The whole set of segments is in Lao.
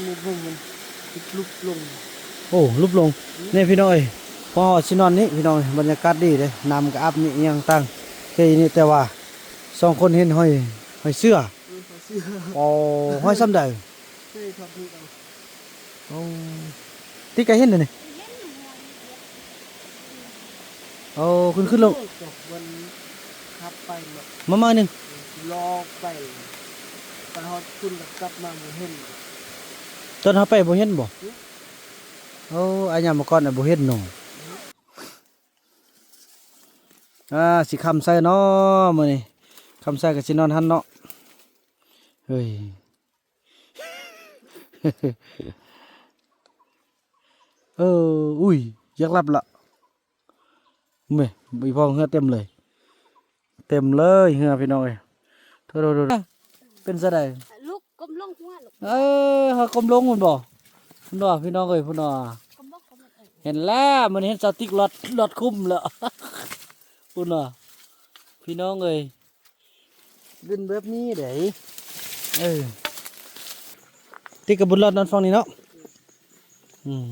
ລົງມັນຫຼຸບລົງ. ໂອ້ ຫຼຸບລົງ. ນີ້ພີ່ນ້ອງເອີຍ ພໍຊິນອນນີ້ພີ່ນ້ອງເອີຍ ບັນຍາກາດດີເດ້ ນ້ຳກໍອາບນີ້ອີ່ຫຍັງຕ່າງເຄນີ້ ແຕ່ວ່າສອງຄົນເຫັນຮອຍ ຮອຍເສືອ. ເອີ ຮອຍເສືອ. ໂອ້ ຮອຍສ່ຳໃດ? ເອີ ຖອດຖືກເອົາ. ໂອ້ ຕິກະເຫັນເດ້ນີ້. ໂອ້ ຂຶ້ນ ຂຶ້ນລົງ ມັນຂັບໄປເນາະ ມາ ມາໜຶ່ງ ລອກໄປ ໄປຮອດພຸ້ນລະກັບມາບໍ່ເຫັນ. ຕອນເຮົາໄປບໍ່ເຫັນບໍ່? ໂອ້ ອາຍາມມາກ່ອນນະບໍ່ເຫັນເນາະ. ອາ ຊິຄ່ຳໃສເນາະມື້ນີ້ ຄ່ຳໃສກໍຊິນອນຫັ້ນເນາະ. ເຮີ້ຍ ເອີ ອຸ້ຍ ຢາກຫຼັບລະ. ແມ່ ອີພໍ່ເຮືອເຕັມເລີຍ ເຕັມເລີຍເຮືອພີ່ນ້ອງເອີຍ. ໂທໆ ເປັນຈັ່ງໃດ? ລຸກກົ້ມລົງຫົວ ເອີ ເຮົາກົ້ມລົງພຸ້ນບໍ່? ພຸ້ນບໍ່ພີ່ນ້ອງເອີຍ ພຸ້ນບໍ່? ເຫັນແລ້ວ ມັນເຫັນສາວຕິກລອດ ລອດຄຸ້ມແລ້ວ ພຸ້ນບໍ່ພີ່ນ້ອງເອີຍ. ຫຼິ້ນແບບນີ້ເດ້. ເອີ ຕິກກັບບຸນລອດນອນຝັ່ງນີ້ເນາະ. ອືມ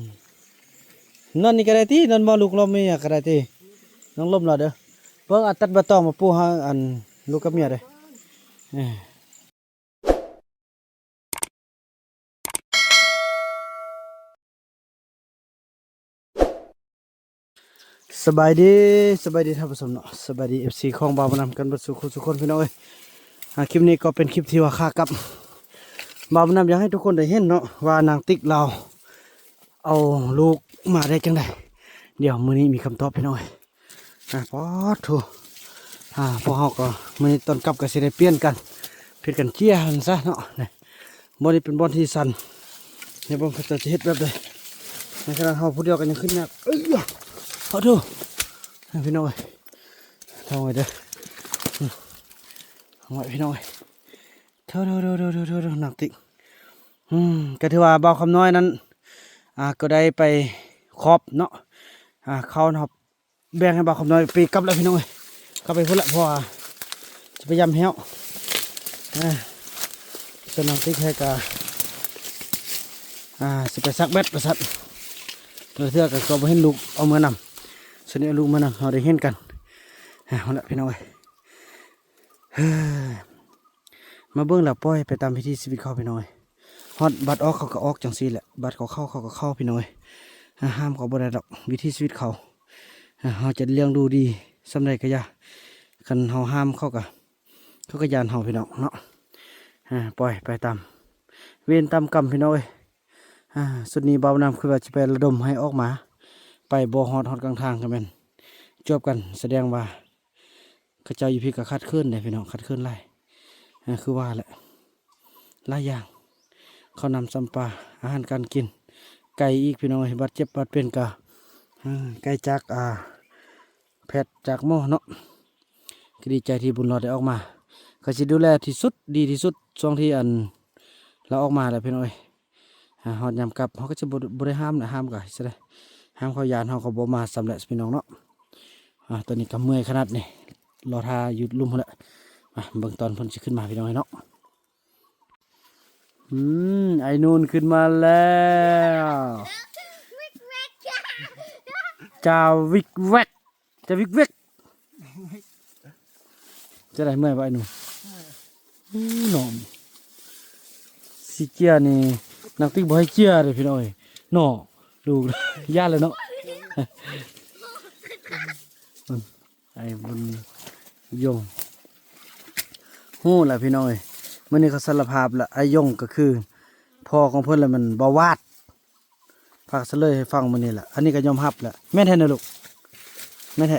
ນອນນີ້ກໍໄດ້ຕິ ນອນບໍ່ລູກລອມເມຍກໍໄດ້ຕິ ນ້ອງລົມລອດເດີ. ເບິ່ງ ອັນຕັດໃບຕອງມາປູໃຫ້ ອັນລູກກັບເມຍເດ້. ເອີ ສະບາຍດີ ສະບາຍດີທ່ານຜູ້ຊົມເນາະ ສະບາຍດີ ເອັຟຊີ ຂອງບ່າວບຸນນຳກັນເບິດສູ່ຄູ່ສູ່ຄົນພີ່ນ້ອງເອີຍ. ອາ ຄລິບນີ້ກໍເປັນຄລິບທີ່ວ່າຂາກັບ ບ່າວບຸນນຳຢາກໃຫ້ທຸກຄົນໄດ້ເຫັນເນາະ ວ່ານາງຕິກລາວເອົາລູກມາໄດ້ຈັ່ງໃດ. ດຽວມື້ນີ້ມີຄຳຕອບພີ່ນ້ອງເອີຍ. ອາ ປາດໂທ້ ອາ ພວກເຮົາກໍມື້ນີ້ຕອນກັບກໍຊິໄດ້ປ່ຽນກັນ ຜິດກັນເຈ້ຍຫັ້ນຊະເນາະ. ນີ້ ບ່ອນນີ້ເປັນບ່ອນທີ່ຊັນ ໃຫ້ເບິ່ງເຂົາເຈົ້າຈະເຮັດແບບໃດ. ໃນຂະນະເຮົາຜູ້ດຽວກໍຍັງຂຶ້ນຍາກ. ເອີຍ ຂໍໂທດພີ່ນ້ອງເອີຍ ເທົ່າໄວ້ເດີ ເອົາໄວ້ພີ່ນ້ອງເອີຍ. ໂທດໆໆໆໆ ນາງຕິກ ອືມ ກໍຖືວ່າບ່າວຄຳນ້ອຍນັ້ນ ອາ ກໍໄດ້ໄປຂອບເນາະ ອາ ເຂົ້າເນາະ ແບ່ງໃຫ້ບ່າວຄຳນ້ອຍໄປກັບແລ້ວພີ່ນ້ອງເອີຍ ກັບໄປພຸ້ນລະ ເພາະວ່າຈະໄປຢາມແຮ້ວ. ເອີ ສ່ວນນາງຕິກແທ້ກະ ອາ ຊິໄປຊັກແບັດວ່າຊັ້ນ ເທື່ອກໍ ກໍບໍ່ເຫັນລູກເອົາເມືອນຳ. ສ່ວນນີ້ເອົາລູກເມືອນຳ ເຮົາໄດ້ເຫັນກັນ. ອາ ເອົາລະພີ່ນ້ອງເອີຍ ມາເບິ່ງແລ້ວປ່ອຍໄປຕາມວິຖີຊີວິດເຂົາພີ່ນ້ອງເອີຍ. ຮອດບັດອອກເຂົາກໍອອກຈັ່ງຊີ້ແຫຼະ ບັດເຂົາເຂົ້າເຂົາກໍເຂົ້າພີ່ນ້ອງເອີຍ. ຫ້າມເຂົາບໍ່ໄດ້ດອກ ວິຖີຊີວິດເຂົາ. ເຮົາຈະລ້ຽງດູດີສ່ຳໃດກໍຢ່າ ຄັນເຮົາຫ້າມເຂົາກໍ ເຂົາກໍຢ້ານເຮົາພີ່ນ້ອງເນາະ. ປ່ອຍໄປຕາມເວນຕາມກຳພີ່ນ້ອງເອີຍ. ຊຸດນີ້ບ່າວນຳຄືວ່າຊິໄປລະດົມໃຫ້ອອກມາ ໄປບໍ່ຮອດ ຮອດກາງທາງກໍແມ່ນຈວບກັນ ສະແດງວ່າ ເຂົາເຈົ້າຢູ່ພີ້ກໍຂາດເຂີນເດ້ພີ່ນ້ອງ ຂາດເຂີນຫຼາຍ ເອີ ຄືວ່າແຫຼະ ຫຼາຍຢ່າງ ເຂົ້ານ້ຳຊຳປາ ອາຫານການກິນ ໄກອີກພີ່ນ້ອງເອີຍ. ບາດເຈັບບາດເປັນກໍ ເອີ ໄກຈາກ ອາ ແພດຈາກໝໍເນາະ. ກໍດີໃຈທີ່ບຸນລອດໄດ້ອອກມາ ກໍຊິດູແລທີ່ສຸດ ດີທີ່ສຸດ ຊ່ວງທີ່ ອັນ ລາວອອກມາແຫຼະພີ່ນ້ອງເອີຍ. ອາ ຮອດຍາມກັບ ເຮົາກໍຈະບໍ່ ບໍ່ໄດ້ຫ້າມນະ ຫ້າມກໍຊິໄດ້ ຫ້າມເຂົາຢ້ານ ເຮົາກໍບໍ່ມາຊ້ຳແຫຼະພີ່ນ້ອງເນາະ. ອາ ຕອນນີ້ກໍເມື່ອຍຂະໜາດນີ້ ລໍຖ້າຢູ່ລຸ່ມພຸ້ນແຫຼະ. ມາເບິ່ງຕອນເພິ່ນຊິຂຶ້ນມາພີ່ນ້ອງເນາະ. ອືມ ໄອ້ນູນຂຶ້ນມາແລ້ວ ຈາວິກແວັກ ຈາວິກແວັກ. ຈັ່ງໃດ ເມື່ອຍບໍ່ໄອ້ໜູ? ເມື່ອຍ. ໂອ້ ນ້ອງ ຊິເຈຍນີ້ ນາງຕິກບໍ່ໃຫ້ເຈຍເດ້ພີ່ນ້ອງເອີຍ ເນາະ ລູກ ຢ້ານແລ້ວເນາະ. ອືມ ໄອ້ບຸນຍົງ ຮູ້ລະພີ່ນ້ອງເອີຍ ມື້ນີ້ເຂົາສາລະພາບລະ ໄອ້ຍົງກໍຄືພໍ່ຂອງເພິ່ນລະ ແມ່ນບໍ່ວາດ. ພາກສະເຫຼີຍໃຫ້ຟັງມື້ນີ້ແຫຼະ ອັນນີ້ກໍຍອມຮັບແຫຼະ ແມ່ນແທ້ນະລູກ ແມ່ນແທ້.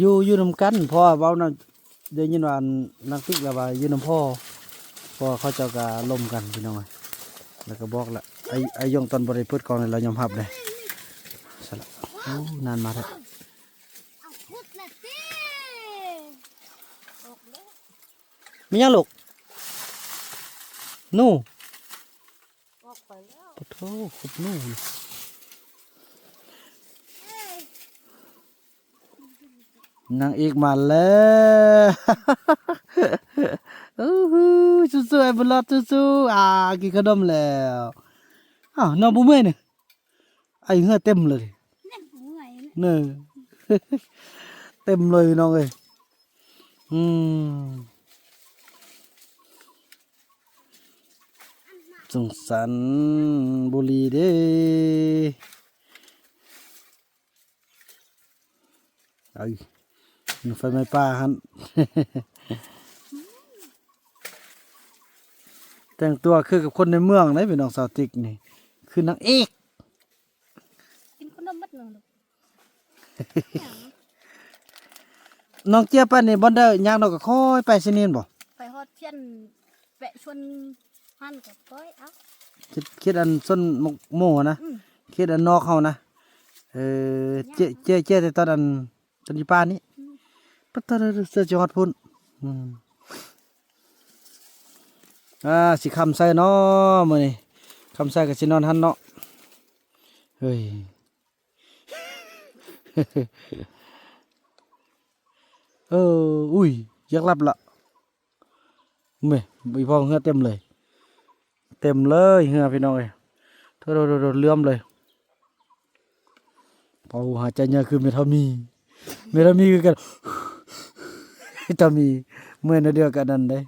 ຢູ່ ຢູ່ນຳກັນ ເພາະວ່າເວົ້ານຳ ໄດ້ຍິນວ່າ ອັນ ນາງຕິກລະວ່າຢູ່ນຳພໍ່ ເພາະວ່າເຂົາເຈົ້າກໍລົມກັນພີ່ນ້ອງເອີຍ. ແລ້ວກໍບອກລະ ໄອ້ ໄອ້ຢອງຕອນບໍ່ໄດ້ເປີດກ້ອງນີ້ລາວຍອມຮັບເດ້. ຊັ້ນລະ ໂອ້ ນານມາແທ້. ແມ່ນຫຍັງລູກ? ໜູ? ປະໂທ ຂຸດໜູ. ນາງເອກມາແລ້ວ. ໂອ້ໂຫ ສູ້ໆ ອ້າຍບຸນຫຼອດ ສູ້ໆ ອ່າ ກິນຂະໜົມແລ້ວ. ອ້າວ ນ້ອງບໍ່ເມື່ອຍນີ້? ໄອເຫື່ອເຕັມເລີຍ ແນ່ນບໍ່ເມື່ອຍ ເນີ ເຕັມເລີຍພີ່ນ້ອງເອີຍ. ອືມ ສົງສານບຸລີເດ້. ເອີຍ ໄຟໄໝ້ປ່າຫັ້ນ ແຕ່ງຕົວຄືກັບຄົນໃນເມືອງເດ້ພີ່ນ້ອງ. ສາວຕິກນີ້ຄືນາງເອກ. ກິນຂະໜົມໝົດໜຶ່ງລູກ. ນ້ອງເຈ້ຍປານນີ້ ບໍ່ໄດ້ຍາກດອກ ກໍຄ່ອຍໄປຊິນີ້ແມ່ນບໍ່? ໄປຮອດພຽນ ແປະຊົນຫັ້ນກໍຄ່ອຍເອົາ ເຂດ ເຂດອັນຊົນໝົກໂມນະ ອືມ ເຂດອັນນອກເຮົານະ. ເອີ ເຈ້ຍ ເຈ້ຍ ເຈ້ຍແຕ່ຕອນອັນ ຕອນຢູ່ປ່ານີ້ ອືມ ປະຕະເສືອຊິຮອດພຸ້ນ. ອືມ ອ່າ ຊິຄ່ຳໃສເນາະມື້ນີ້ ຄ່ຳໃສກໍຊິນອນຫັ້ນເນາະ. ເຮີ້ຍ ເອີ ອຸ້ຍ ຢາກຫຼັບລະ. ແມ່ ອີພໍ່ເຮືອເຕັມເລີຍ ເຕັມເລີຍເຮືອພີ່ນ້ອງເອີຍ. ໂທ້ໆໆ ເຫຼື້ອມເລີຍ. ເອົາ ຫາຍໃຈຍາກຄືແມ່ເຖົ້າມີ ແມ່ເຖົ້າມີຄືກັນ ເຖົ້າມີເມື່ອຍແນວດຽວກັນນັ້ນເດ້.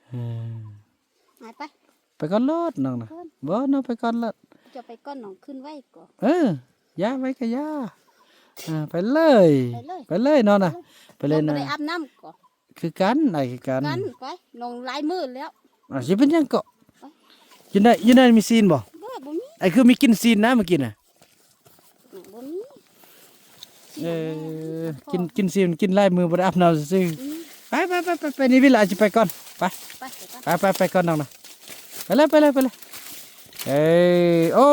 ເອີ ໄປ ໄປກ່ອນໂລດນ້ອງນະ ໄປກ່ອນ ບໍ່ ນ້ອງໄປກ່ອນໂລດ. ເຈົ້າໄປກ່ອນ ນ້ອງຂຶ້ນໄວກ່ອນ. ເອີ ຢ່າໄວກໍຢ່າ ອ່າ ໄປເລີຍ ໄປເລີຍ ໄປເລີຍນ້ອງນະ ໄປເລີຍ ໄປເລີຍ ນ້ອງບໍ່ໄດ້ອາບນ້ຳກໍ ຄືກັນ ອ້າຍຄືກັນ ກັນໄປ ນ້ອງຫຼາຍມື້ແລ້ວ. ອ່າ ຊິເປັນຫຍັງເກາະ ໄປ ຢູ່ໃນ ຢູ່ໃນມີຊີ້ນບໍ່? ບໍ່ ບໍ່ມີ. ອ້າຍຄືມີກິ່ນຊີ້ນນະເມື່ອກີ້ນະ. ບໍ່ມີ. ເອີ ກິນ ກິນຊິ ກິນຫຼາຍມື້ບໍ່ໄດ້ອາບນ້ຳຊື່ໆ. ອືມ ໄປ ໄປ ໄປ ໄປ ນີ້ວິລະ ຊິໄປກ່ອນ ໄປ ໄປ ໄປ ໄປກ່ອນ ໄປ ໄປ ໄປກ່ອນນ້ອງນະ ໄປເລີຍ ໄປເລີຍ ໄປເລີຍ. ເອີ ໂອ້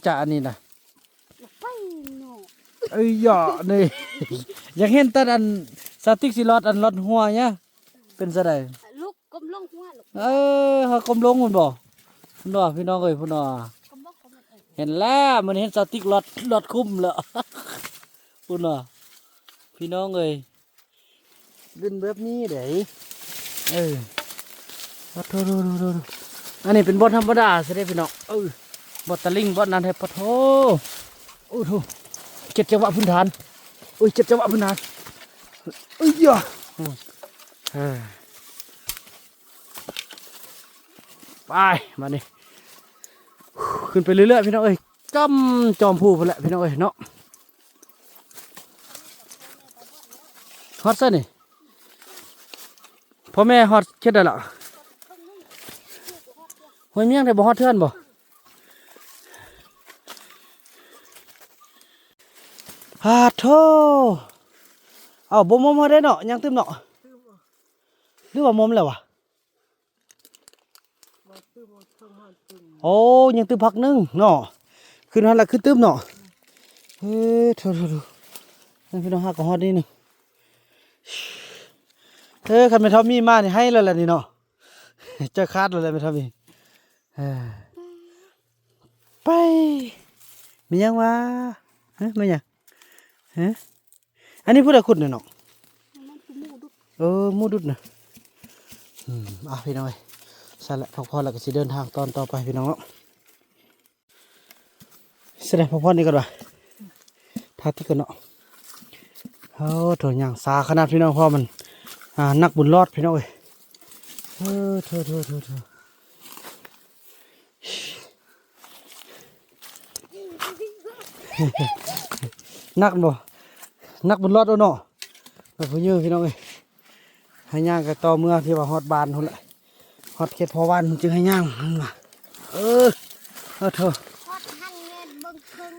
ຈະອັນນີ້ນະ ໄປເນາະ. ເອີຍ ຢານີ້ ຢາກເຫັນຕອນອັນ ສາວຕິກຊິລອດ ອັນລອດຫົວຍະ ເປັນຈັ່ງໃດ? ລຸກ ກົ້ມລົງຫົວລູກ. ເອີ ເຮົາກົ້ມລົງພຸ້ນບໍ່? ພຸ້ນວ່າ ພີ່ນ້ອງເອີຍ ພຸ້ນວ່າ. ກົ້ມລົງ ກົ້ມລົງ ເອີ ເຫັນແລ້ວ ມັນເຫັນສາວຕິກລອດ ລອດຄຸ້ມແລ້ວ ພຸ້ນວ່າ ພີ່ນ້ອງເອີຍ. ຫຼິ້ນແບບນີ້ເດ້. ເອີ ປະໂທ ອັນນີ້ເປັນບ່ອນທຳມະດາຊະເດ້ພີ່ນ້ອງ. ເອີ ບ່ອນຕະລິ່ງ ບ່ອນນັ້ນແທ້ ປະໂທ. ໂອ້ໂທ ເຈັດຈັງຫວະພື້ນຖານ. ໂອ້ຍ ເຈັດຈັງຫວະພື້ນຖານ. ເອີຍ ເອີ ໄປ ບາດນີ້ ຂຶ້ນໄປເລື້ອຍໆ ພີ່ນ້ອງເອີຍ. ຈ້ຳຈອມພູພຸ້ນແຫຼະ ພີ່ນ້ອງເອີຍເນາະ. ຮອດໃສນີ້? ພໍ່ແມ່ຮອດເຂດໃດລະ? ຫ້ວຍມຽງໄດ້ບໍ່ ຮອດເທື່ອນບໍ່? ພາໂທ. ເອົ້າ ບໍ່ໝົມເຮົາເດ້ເນາະ ຍັງຕື່ມເນາະ ຫຼືວ່າໝົມແລ້ວວະ? ໂອ້ ຍັງຕື່ມພັກໜຶ່ງເນາະ ຂຶ້ນຫັ້ນລະ ຂຶ້ນຕື່ມເນາະ. ເອີ ໂທໆໆ ນັ້ນພີ່ນ້ອງ ຫາກໍຮອດນີ້ໜຶ່ງ. ເອີ ຄັນແມ່ເຖົ້າມີມານີ້ ໃຫ້ແລ້ວລະນີ້ເນາະ ໃຈຂາດແລ້ວແຫຼະແມ່ເຖົ້າມີ. ເອີ ໄປ ແມ່ນຫຍັງວະ? ຮະ ແມ່ນຫຍັງ? ຮະ ອັນນີ້ຜູ້ໃດຂຸດນີ້ນ້ອງ? ເອີ ໝູດຸດນະ. ອືມ ອ່ະ ພີ່ນ້ອງເອີຍ ຊັ້ນແຫຼະ ພັກຜ່ອນແລ້ວກໍຊິເດີນທາງຕອນຕໍ່ໄປ ພີ່ນ້ອງເນາະ. ສະແດງພັກຜ່ອນນີ້ກ່ອນວ່າ ພາຕິກກ່ອນເນາະ. ໂອ້ ໂຖ ຍ່າງຊ້າຂະໜາດ ພີ່ນ້ອງ ເພາະມັນ ອ່າ ໜັກບຸນລອດ ພີ່ນ້ອງເອີຍ. ເອີ ໂຖ ໂຖ ໂຖ ໂຖ. ໜັກບໍ່? ໜັກບຸນລອດໂອເນາະ ແບບຜູ້ຍືພີ່ນ້ອງເອີຍ. ໃຫ້ຍ່າງໄກຕໍ່ເມືອທີ່ວ່າຮອດບ້ານພຸ້ນແຫຼະ ຮອດເຂດພໍ່ບ້ານພຸ້ນຈຶ່ງໃຫ້ຍ່າງ. ເອີ ເອີ ໂຖ ຮອດຫັ້ນແມ່ນເບິ່ງເພິ່ງ.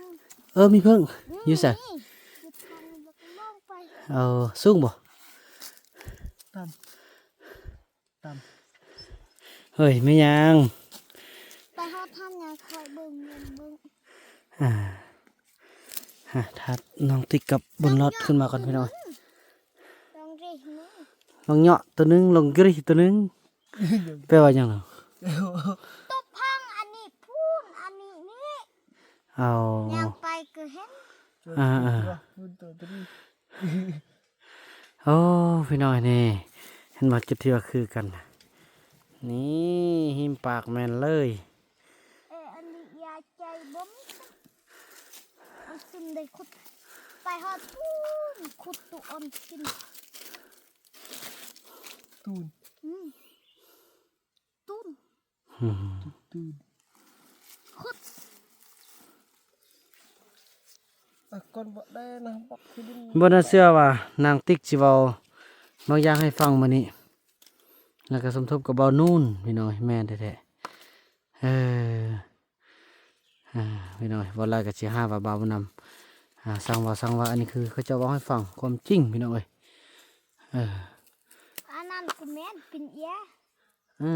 ເອີ ມີເພິ່ງ ອືມ ຢູ່ໃສ? ມີເພິ່ງ ເອີ ສູງບໍ່? ຕ່ຳ. ເຮີ້ຍ ແມ່ນຫຍັງ? ໄປຮອດທ່ານຍັງຄອຍເບິ່ງ ເບິ່ງ ເບິ່ງ. ອ່າ ຮະ ຖ້ານ້ອງຕິກກັບບຸນລອດຂຶ້ນມາກ່ອນ ພີ່ນ້ອງ. ລອງເກຣຍ ບາງເຍາະໂຕໜຶ່ງ ລອງເກຣຍໂຕໜຶ່ງ ແປວ່າຫຍັງ? ຕົບພັງອັນນີ້ພຸ້ນ ອັນນີ້ນີ້. ເອົາ ຍ່າງໄປກໍເຫັນ. ອ່າໆ. ໂອ້ ພີ່ນ້ອງເອີຍ ນີ້ ເຫັນບໍ່? ຈຸດທີ່ວ່າຄືກັນ ນີ້ ຮິມປາກແມ່ນເລີຍ. ເອີ ອັນນີ້ຢາໃຈບໍ່ມີ ເອົາຊິມໄດ້ຂຸດ ໄປຮອດປູ້ນ ຂຸດຕູ່ອ່ອນກິນ ຕູນ ອືມ ຕູນ ອືມ ຕູນ ຂຸດ ອ່ະ ກ່ອນບໍ່ໄດ້ນະ ບັກຄືດິນ ບໍ່ໜ້າເຊື່ອວ່ານາງຕິກຊິເວົ້າບາງຢ່າງໃຫ້ຟັງມື້ນີ້ ແລ້ວກໍສົມທົບກັບເບົານູນ ພີ່ນ້ອງ ແມ່ນແທ້ໆ. ເອີ ອ່າ ພີ່ນ້ອງ ເວົ້າຫຼາຍກໍຊິຫາວ່າເບົານຳ ອ່າ ຊ່າງເວົ້າ ຊ່າງວ່າ ອັນນີ້ຄືເຂົາເຈົ້າເວົ້າໃຫ້ຟັງຄວາມຈິງ ພີ່ນ້ອງເອີຍ. ເອີ ອັນນັ້ນກໍແມ່ນເປັນເອຍ ເອີ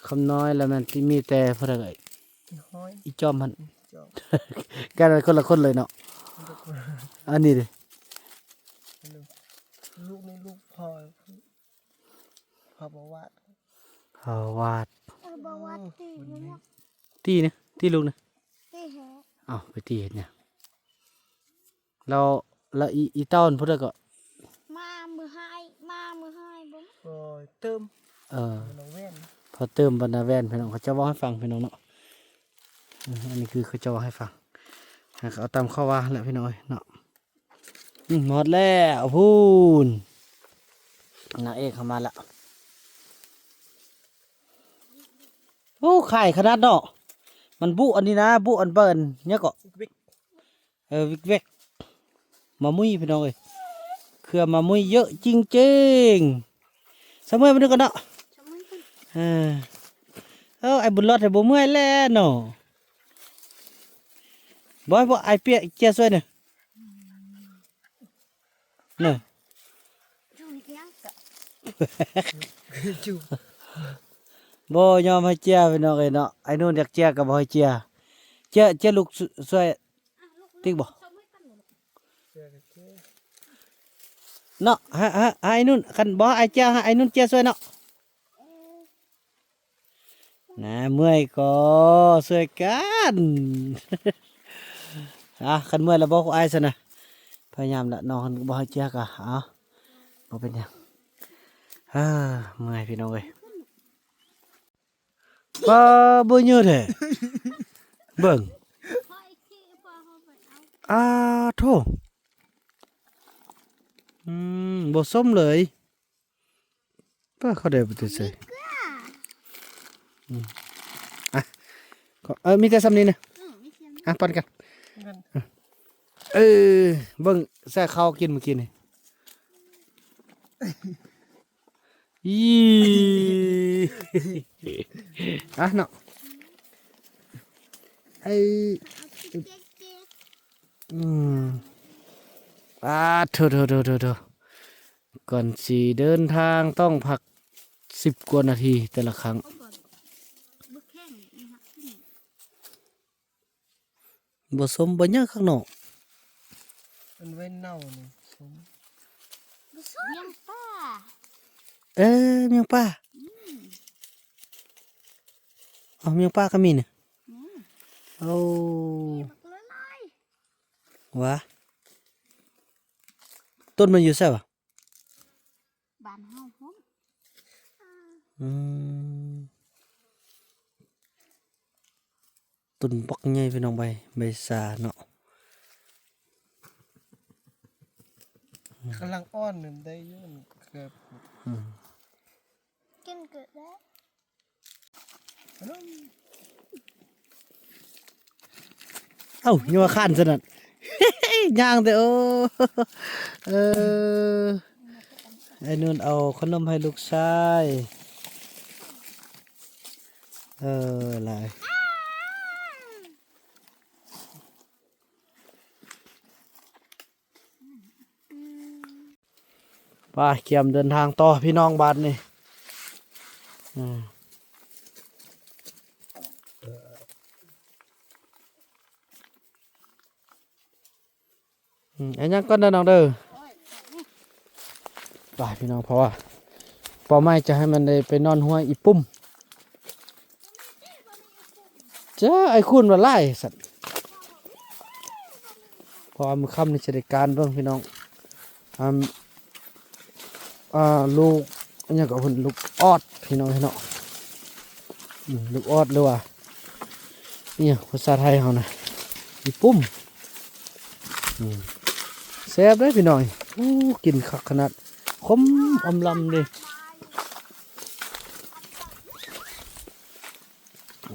ຄຳນ້ອຍລະແມ່ນ ມີແຕ່ຜູ້ໃດ ອີຫ້ອຍ ອີຈອມຫັ້ນ ອີຈອມ ກັນຄົນລະຄົນເລີຍເນາະ ຄົນລະຄົນ ອັນນີ້ເດ ລູກນີ້ລູກພໍ່ ພາບວາດ ພາບວາດ ເອີ ບາວາດຕີ ເອີ ມັນເນາະ ຕີນະ ຕີລູກນະ ຕີແຮ ເອົ້າ ໄປຕີເຮັດຫຍັງ? ແລ້ວ ແລ້ວອີ ອີເຕົ້ານັ້ນຜູ້ໃດເກາະ? ມາມື້ຮ້າຍ ມາມື້ຮ້າຍບໍ່? ໂອ້ຍ ເຕີມ ເອີ ບັນນາແວ່ນ ພໍເຕີມບັນນາແວ່ນ ພີ່ນ້ອງ ເຂົາເຈົ້າເວົ້າໃຫ້ຟັງ ພີ່ນ້ອງເນາະ. ເອີ ອັນນີ້ຄືເຂົາເຈົ້າເວົ້າໃຫ້ຟັງ ເອົາຕາມເຂົາວ່າແຫຼະ ພີ່ນ້ອງເອີຍເນາະ. ອືມ ຮອດແລ້ວພຸ້ນ ນາງເອກເຂົ້າມາແລ້ວ. ໂອ້ ຄາຍຂະໜາດເນາະ ມັນບຸອັນນີ້ນະ ບຸອັນເບິ່ນຫຍັງເກາະ ວິກ ເອີ ວິກເວັກ ມາມຸ້ຍ ພີ່ນ້ອງເອີຍ ເຄືອມາມຸ້ຍເຍອະຈິງໆ. ສະເໝີຍມາດູກັນເນາະ ສະເໝີຍ ເອີ ເອີ ອ້າຍບຸນຫຼອດໃຫ້ບໍ່ເມື່ອຍແລ້ວເນາະ. ບໍ່ ບໍ່ ອ້າຍເປຍເຈຍຊ່ວຍໜ່ອຍ ເນາະ ບໍ່ຍອມໃຫ້ເຈຍ ພີ່ນ້ອງເອີຍເນາະ. ໄອ້ນູນຢາກເຈຍກໍບໍ່ໃຫ້ເຈຍ ເຈຍ ເຈຍລູກຊ່ວຍຕິກບໍ່ເນາະ. ໃຫ້ ໃຫ້ ໃຫ້ອ້າຍນູນ ຄັນບໍ່ໃຫ້ອ້າຍເຈຍ ໃຫ້ອ້າຍນູນເຈຍຊ່ວຍເນາະ. ນະ ເມື່ອຍກໍຊ່ວຍກັນ ອ່ະ ຄັນເມື່ອຍແລ້ວບອກອ້າຍຊັ້ນນະ ພະຍາຍາມລະ ນ້ອງຄັນບໍ່ໃຫ້ເຈຍກະ ເອົາ ບໍ່ເປັນຫຍັງ. ເອີ ເມື່ອຍພີ່ນ້ອງເອີຍ ປ້າ ບໍ່ເຍີແທ້ ເບິ່ງ ອາໂທ້ ອືມ ບໍ່ສົມເລີຍ. ປ້າ ເຂົາໄດ້ໄປແຕ່ໃສ? ມີເກືອ ອືມ ອ່ະ ເອີ ມີແຕ່ສ່ຳນີ້ນະ ອືມ ມີສ່ຳນີ້ ອ່ະ ປັນກັນ ເອີ ເບິ່ງ ໃສ່ເຂົ້າກິນມື້ກີ້ນີ້ ອີ ອ່ະເນາະ ໄອ້ ອືມ ອ່າ ໂທ້ໆໆໆ ກ່ອນຊິເດີນທາງຕ້ອງພັກສິບກວ່ານາທີແຕ່ລະຄັ້ງ. ບໍ່ສົ້ມບໍ່ຫຍັງຂ້າງນອກ ມັນໄວ້ເນົ່ານີ້ສົ້ມ ມຽງປາ ເອີ ມຽງປາ ອືມ ເອົາ ມຽງປາກໍມີນີ້ ອືມ ໂອ້ ນີ້ບັກຫຼາຍໆ ຫວາ ຕົ້ນມັນຢູ່ໃສຫວາ? ບ້ານເຮົາພຸ້ນ ອືມ ຕົ້ນບັກໃຫຍ່ພີ່ນ້ອງ ໃບ ໃບຊາເນາະ ກຳລັງອ່ອນ ໄດ້ຢູ່ ເກືອບ ອືມ ກິນເກີດແລ້ວ ເອົ້າ ຍັງວ່າຄັນຊັ້ນນັ້ນ ຍ່າງແຕ່ ໂອ້ ເອີ ໄອ້ນຸ່ນເອົາຂະໜົມໃຫ້ລູກຊາຍ ເອີ ຫຼາຍ. ໄປ ກຽມເດີນທາງຕໍ່ພີ່ນ້ອງບາດນີ້ ອືມ ອືມ ອັນຫຍັງກ່ອນເດີນ້ອງເດີ ໄປພີ່ນ້ອງ ເພາະວ່າເປົ້າໝາຍຈະໃຫ້ມັນໄດ້ໄປນອນຫ້ວຍອີປຸ່ມ. ເຈົ້າ ອ້າຍຄູນວ່າຫຼາຍຊັ້ນ ເພາະວ່າມື້ຄ່ຳນີ້ຊິໄດ້ການເບິ່ງພີ່ນ້ອງ ອ່າ ອ່າ ລູກ ຫຍັງກໍເພິ່ນ ລູກອອດ ພີ່ນ້ອງເນາະ. ອືມ ລູກອອດ ຫຼືວ່າອີ່ຫຍັງພາສາໄທເຮົານະ ອີ່ປຸ້ມ. ອືມ ແຊບເດ້ພີ່ນ້ອງ. ໂອ້ ກິນຄັກຂະໜາດ ຂົມອຳລຳເດ້.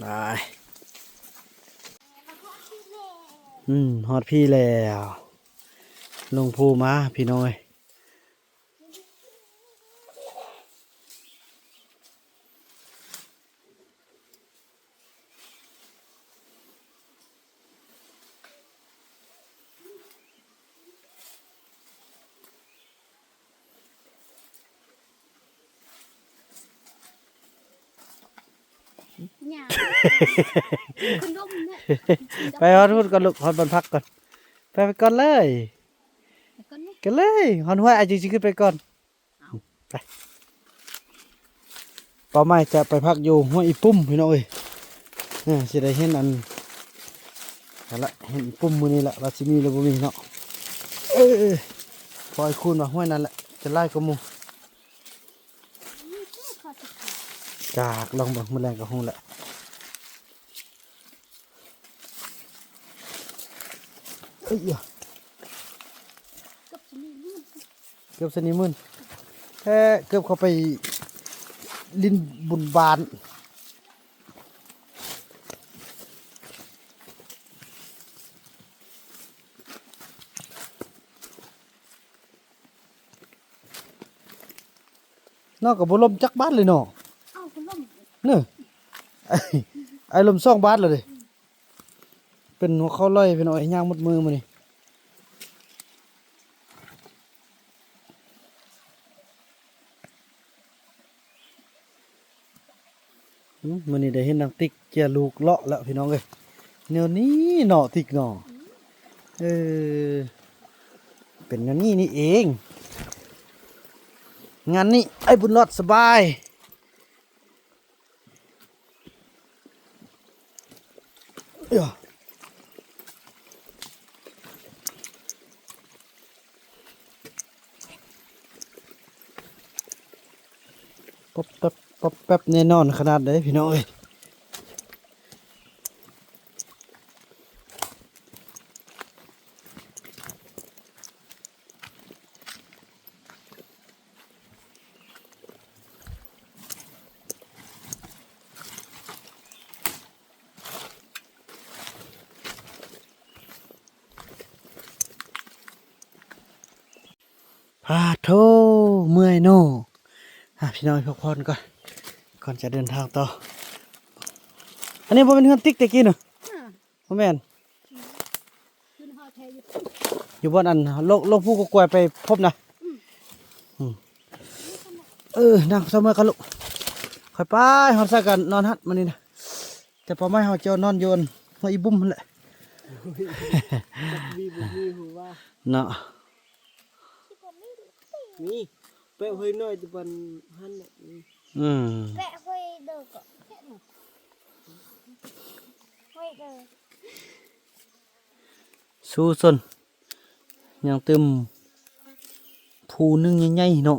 ໄດ້ ອືມ ຮອດພີ້ແລ້ວ ລົງພູມາພີ່ນ້ອງເອີຍ. ຫຍ້າ ຂຶ້ນລົມເນາະ ໄປຮອດພຸ້ນກ່ອນລູກ ຮອດບ່ອນພັກກ່ອນ ໄປ ໄປກ່ອນເລີຍ ໄປກ່ອນເນາະ ກັນເລີຍ ຮອດຫ້ວຍ ອາ ຈຶ່ງຊິຂຶ້ນໄປກ່ອນ. ເອົາ ໄປ ເປົ້າໝາຍຈະໄປພັກຢູ່ຫ້ວຍອີ່ປຸ້ມ ພີ່ນ້ອງເອີຍ. ເອີ ຊິໄດ້ເຫັນອັນ ຫັ້ນລະ ເຫັນອີ່ປຸ້ມມື້ນີ້ລະ ວ່າຊິມີຫຼືບໍ່ມີເນາະ. ເອີ ເອີ ພໍອ້າຍຄູນວ່າຫ້ວຍນັ້ນແຫຼະ ຈະຫຼາຍກວ່າໝູ່. ຈາກ ລອງເບິ່ງ ມື້ແລງກໍຮູ້ແຫຼະ. ເອີຍ ເກືອບຊະນີມື່ນ ເກືອບຊະນີມື່ນແທ້ ເກືອບເຂົ້າໄປຫຼິ້ນບຸນບ້ານ. ເນາະ ກໍບໍ່ລົມຈັກບາດເລີຍເນາະ. ເອົ້າ ກໍລົມເນາະ ອ້າຍລົມສອງບາດແລ້ວເດ້. ເປັນຫົວເຂົ່າລອຍ ພີ່ນ້ອງເອີຍ ຍ່າງໝົດມື້ມື້ນີ້. ອືມ ມື້ນີ້ໄດ້ເຫັນນາງຕິກເຈຍລູກເລາະແລ້ວ ພີ່ນ້ອງເອີຍ. ແນວນີ້ເນາະ ຕິກເນາະ ເອີ ເປັນແນວນີ້ນີ້ເອງ. ງານນີ້ອ້າຍບຸນລອດສະບາຍ. ປັບແປັບ ປັບແປັບ ແນ່ນອນຂະໜາດໃດ ພີ່ນ້ອງເອີຍ. ພາໂທ ເມື່ອຍເນາະ. ອ່າ ພີ່ນ້ອງພັກຜ່ອນກ່ອນ ກ່ອນຈະເດີນທາງຕໍ່. ອັນນີ້ບໍ່ແມ່ນເຮືອນຕິກແຕ່ກີ້ນະ? ອ່າ ບໍ່ແມ່ນ ຢູ່ບ່ອນອັນ ໂລງ ໂລງພູກະກວຍໄປພົບນະ. ອືມ ອືມ ເອີ ນັ່ງຊະເມືອກັນລູກ ຄ່ອຍໄປ ຮອດໃສກັນນອນຫັ້ນມື້ນີ້ນະ. ແຕ່ເປົ້າໝາຍເຮົາຈະນອນຢູ່ອັນ ຫ້ວຍອີ່ບຸ້ມຫັ້ນແຫຼະ ມີບໍ່ມີຮູ້ວ່າເນາະ. ມີ ແປະຫ້ວຍນ້ອຍຢູ່ບ່ອນຫັ້ນແຫຼະ. ອືມ ແປະຫ້ວຍເດີກະ ຫ້ວຍເດີ ສູ້ຊົນ ຍັງຕື່ມພູໜຶ່ງໃຫຍ່ໆເນາະ.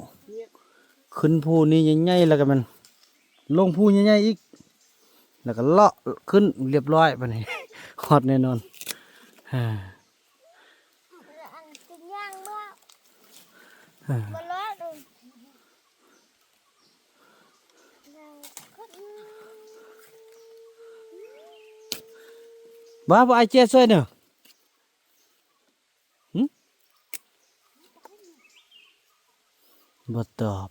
ຂຶ້ນພູນີ້ໃຫຍ່ໆ ແລ້ວກໍແມ່ນລົງພູໃຫຍ່ໆອີກ ແລ້ວກໍເລາະຂຶ້ນລຽບຮ້ອຍ. ບາດນີ້ຮອດແນ່ນອນ. ວ່າບໍ່ ອ້າຍເຈ້ຍຊ່ວຍເນາະ. ຫຶ ບໍ່ຕອບ.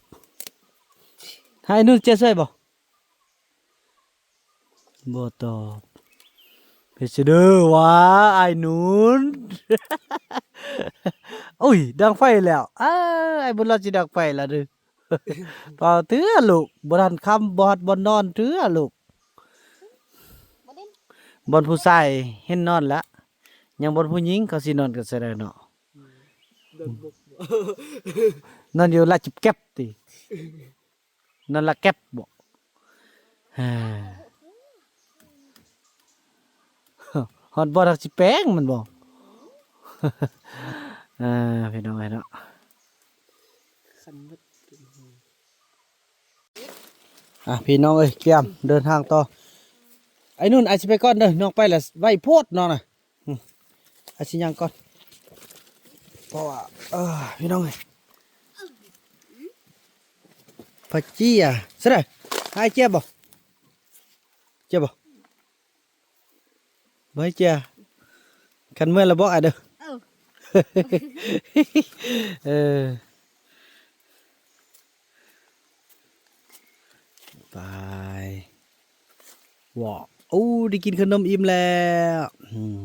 ໃຫ້ໜູນເຈ້ຍຊ່ວຍບໍ່? ບໍ່ຕອບ. ເຮັດຊິເດີວ່າອ້າຍໜູນ. ໂອ້ຍ ດັງໄຟແລ້ວ. ອ້າ ອ້າຍບຸນລອດຊິດັງໄຟແລ້ວເດີ. ເປົ່າເທື່ອລູກ ບໍ່ທັນຄ່ຳ ບໍ່ຮອດບ່ອນນອນເທື່ອລູກ. ບໍ່ຫຼິ້ນ ບ່ອນຜູ້ຊາຍເຫັນນອນລະ ຍັງບ່ອນຜູ້ຍິງເຂົາຊິນອນກັນໃສໄດ້ເນາະ. ອືມ ນອນຢູ່ລະຈິບແກັບຕິ ນອນລະແກັບບໍ? ຮອດບ່ອນຮັກຊິແປງມັນບໍ? ອ່າ ພີ່ນ້ອງເອີຍເນາະ ຄັນໝົດ. ອ່ະ ພີ່ນ້ອງເອີຍ ກຽມເດີນທາງຕໍ່. ໄອ້ນຸ່ນ ອ້າຍຊິໄປກ່ອນເດີ ນ້ອງໄປລະໄວໂພດນ້ອງນະ. ອືມ ອ້າຍຊິຍ່າງກ່ອນ ເພາະວ່າ ເອີ ພີ່ນ້ອງເອີຍ ປາເຈ້ຍ ສະໄດ ອ້າຍເຈັບບໍ່? ເຈັບບໍ່? ບໍ່ໃຫ້ເຈ້ຍ ຄັນເມື່ອຍລະບອກອ້າຍເດີ. ເອີ ເອີ ໄປ ວ້າວ ໂອ້ ໄດ້ກິນຂະໜົມອີ່ມແລ້ວ. ອືມ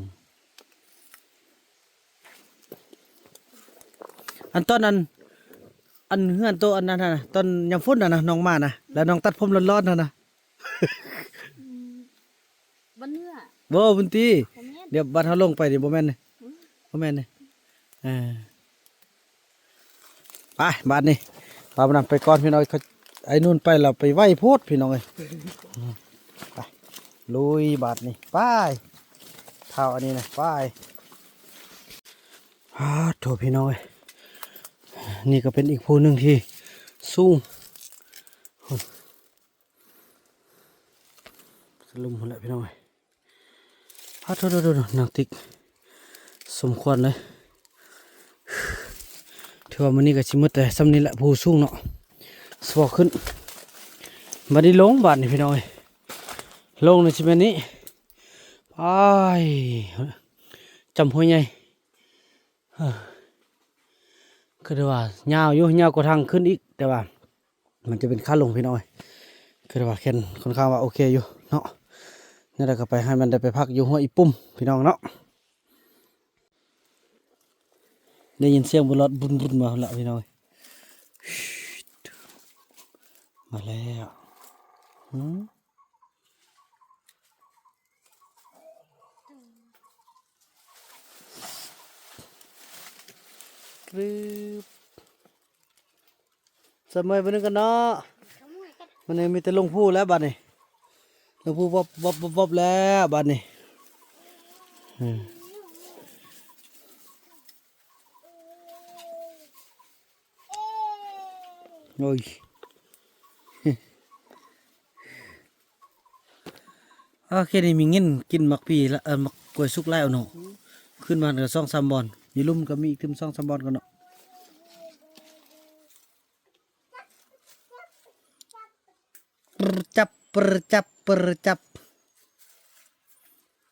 ອັນຕອນນັ້ນ ອັນເຮືອນໂຕອັນນັ້ນຫັ້ນນະ ຕອນຍາມຝົນຫັ້ນນະ ນ້ອງມານະ ແລ້ວນ້ອງຕັດຜົມຮ້ອນໆຫັ້ນນະ. ອືມ ບໍ່ເໜືອ ບໍ່ພຸ້ນຕິ ບໍ່ແມ່ນ ດຽວບາດເຮົາລົງໄປນີ້ ບໍ່ແມ່ນນີ້ ອືມ ບໍ່ແມ່ນນີ້ ເອີ ໄປບາດນີ້ ບາດນັ້ນໄປກ່ອນພີ່ນ້ອງ. ໄອ້ນຸ່ນໄປແລ້ວ ໄປໄວໂພດພີ່ນ້ອງເອີຍ. ໄປ ລຸຍບາດນີ້ ໄປ ທ້າວອັນນີ້ນະ ໄປ. ອາໂທ້ ພີ່ນ້ອງເອີຍ ນີ້ກໍເປັນອີກພູໜຶ່ງທີ່ສູງ ສະຫຼຸມພຸ້ນແຫຼະພີ່ນ້ອງເອີຍ. ອາໂທ້ໆໆ ໜັກຕິກສົມຄວນເລີຍ. ຖືວ່າມື້ນີ້ກໍຊິໝົດແຕ່ສ່ຳນີ້ແຫຼະ ພູສູງເນາະ ສະເພາະຂຶ້ນ. ບາດນີ້ລົງ ບາດນີ້ພີ່ນ້ອງເອີຍ ລົງນີ້ຊິແມ່ນນີ້ ໄປ ຈຳຫ້ວຍໃຫຍ່. ກໍຖືວ່າຍາວຢູ່ ຍາວກວ່າທາງຂຶ້ນອີກ ແຕ່ວ່າມັນຈະເປັນຂາລົງພີ່ນ້ອງເອີຍ. ກໍຖືວ່າແຂນຄ່ອນຂ້າງວ່າໂອເຄຢູ່ເນາະ. ແນວໃດກໍໄປໃຫ້ມັນໄດ້ໄປພັກຢູ່ຫ້ວຍອີປຸ່ມພີ່ນ້ອງເນາະ. ໄດ້ຍິນສຽງບຸນລອດບຸນໆມາແລ້ວພີ່ນ້ອງເອີຍ ມາແລ້ວ. ຫື ກຶບ ສະເໝີຍບາດໜຶ່ງກັນເນາະ. ມື້ນີ້ມີແຕ່ລົງພູແລ້ວບາດນີ້ ລົງພູວັບໆໆໆແລ້ວບາດນີ້. ເອີ ໂອ້ຍ ໂອເຄ ນີ້ມີເງິນກິນໝາກປີລະ ເອີ ໝາກກ້ວຍສຸກຫຼາຍເອົາເນາະ. ອືມ ຂຶ້ນມາກໍສອງສາມບ່ອນ ຢູ່ລຸ່ມກໍມີອີກຕື່ມສອງສາມບ່ອນກັນເນາະ. ປຶດຈັບ ປຶດຈັບ ປຶດຈັບ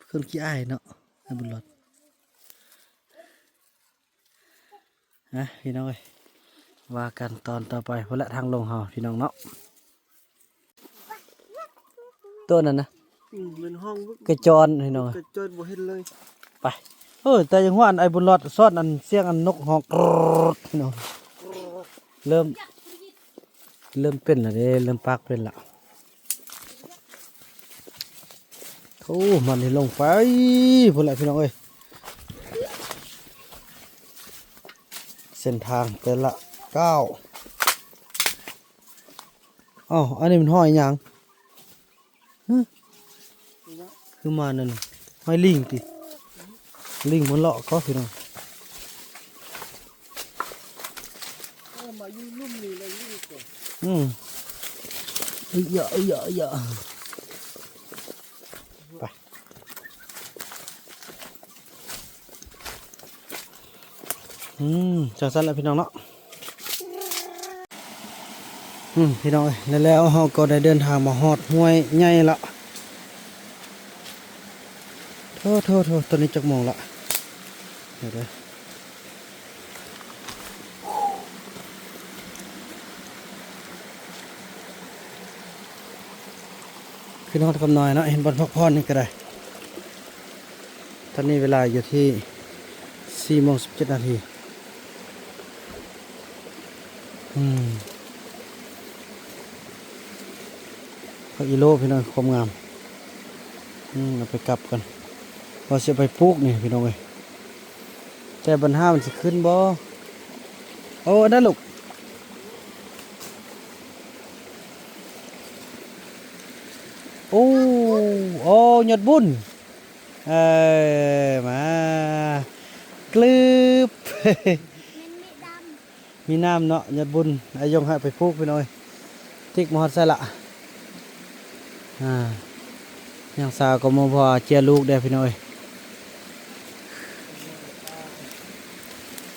ຄົນຂີ້ອາຍເນາະ ໄອ້ບຸນຫຼອດ. ອ່ະ ພີ່ນ້ອງເອີຍ ວ່າກັນຕອນຕໍ່ໄປພຸ້ນແຫຼະ ທາງລົງເຮົາພີ່ນ້ອງເນາະ. ຕົວນັ້ນນະ ອືມ ແມ່ນຫ້ອງ ກະຈອນພີ່ນ້ອງ ກະຈອນບໍ່ເຫັນເລີຍ. ໄປ ເອີ ແຕ່ຍັງຮູ້ອັນໄອ້ບຸນຫຼອດຊ້ອນອັນສຽງອັນນົກຮ້ອງກຣດພີ່ນ້ອງ ເລີ່ມ ເລີ່ມເປັນແລ້ວເດ້ ເລີ່ມປາກເປັນລະ. ໂອ້ ມັນນີ້ລົງໄປພຸ້ນແຫຼະພີ່ນ້ອງເອີຍ ເສັ້ນທາງແຕ່ລະກ້າວ. ອ້າວ ອັນນີ້ມັນຮອຍຫຍັງ? ຫຶ ຄືມານັ້ນ ຮອຍລິງຕິ ລິງມັນເລາະກໍພີ່ນ້ອງ. ເອີ ມາຢູ່ລຸ່ມນີ້ແລ້ວຢູ່ກ່ອນ ອືມ ເອີຍ ເອີຍ ເອີຍ ໄປ. ອືມ ຈັ່ງຊັ້ນລະພີ່ນ້ອງເນາະ. ອືມ ພີ່ນ້ອງເອີຍ ແລ້ວໆ ເຮົາກໍໄດ້ເດີນທາງມາຮອດຫ້ວຍໃຫຍ່ລະ. ໂທ້ໆໆ ຕອນນີ້ຈັກໂມງລະ? ດຽວເດີ ຂຶ້ນຮອດຄຳນ້ອຍເນາະ ເຫັນບ່ອນພັກຜ່ອນນີ້ກໍໄດ້. ຕອນນີ້ເວລາຢູ່ທີ່ສີ່ໂມງສິບເຈັດນາທີ. ອືມ ຜັກອີໂລພີ່ນ້ອງ ຄວາມງາມ. ອືມ ເອົາໄປກັບກັນ ວ່າຊິເອົາໄປປູກນີ້ພີ່ນ້ອງເອີຍ ແຕ່ບັນຫາມັນຊິຂຶ້ນບໍ່? ໂອ້ ອັນນັ້ນລູກ ໂອ້ ໂອ້ ຍອດບຸນ. ເອີ ມາ ກຶບ ມີນ້ຳເນາະ ຍອດບຸນ ອາຍົງໃຫ້ໄປປູກພີ່ນ້ອງເອີຍ. ຕິກມາຮອດໃສລະ? ອ່າ ຍັງສາວກໍມາພໍເຈຍລູກແດ່ພີ່ນ້ອງເອີຍ.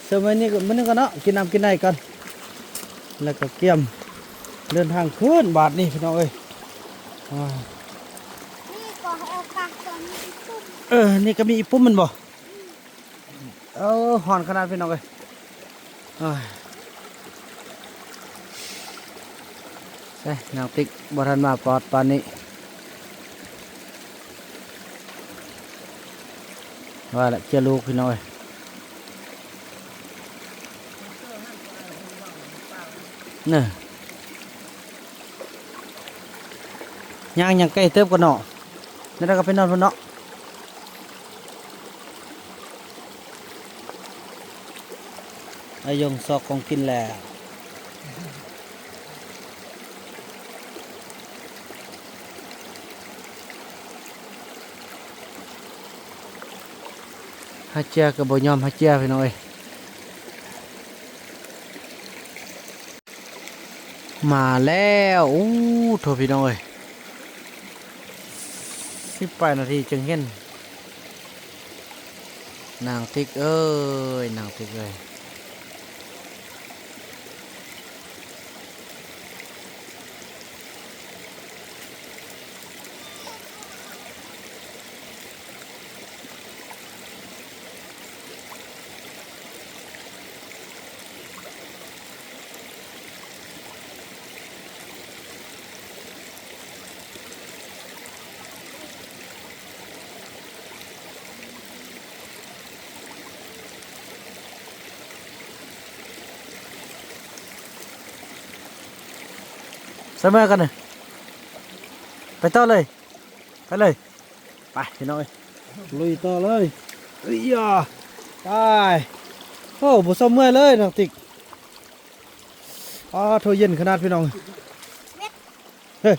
ເຊິ່ງມື້ນີ້ກໍ ມື້ໜຶ່ງກ່ອນເນາະ ກິນນ້ຳກິນໃນກ່ອນ ແລ້ວກໍກຽມເດີນທາງຄືນບາດນີ້ພີ່ນ້ອງເອີຍ. ອ່າ ນີ້ກໍໃຫ້ໂອກາດຕອນນີ້ອີກ ເອີ ນີ້ກໍມີອີກປຸ່ມແມ່ນບໍ່? ເອີ ຮ້ອນຂະໜາດພີ່ນ້ອງເອີຍ. ໂອ້ຍ ໃສ່ນາງຕິກບໍ່ທັນມາປອດປານນີ້ ວ່າລະເຈຍລູກພີ່ນ້ອງເອີຍ. ເນີ ຍ່າງຍັງໄກເຕີບກ່ອນເນາະ ແລ້ວກໍໄປນອນພຸ້ນເນາະ. ອາຍົງຊອກຂອງກິນແລ້ວ. ຫາເຈຍກໍບໍ່ຍອມຫາເຈຍພີ່ນ້ອງເອີຍ. ມາແລ້ວ ໂອ້ ໂທ້ ພີ່ນ້ອງເອີຍ ສິບປາຍນາທີຈຶ່ງເຫັນ ນາງຕິກເອີຍ ນາງຕິກເອີຍ. ໃສ່ເມືອກັນ ໄປຕໍ່ເລີຍ ໄປເລີຍ ໄປພີ່ນ້ອງເອີຍ ລຸຍຕໍ່ເລີຍ. ເອີຍ ຕາຍ ໂອ້ ບໍ່ຊອບເມື່ອຍເລີຍນາງຕິກ. ອ້າ ໂທ້ ເຢັນຂະໜາດພີ່ນ້ອງ. ເອີ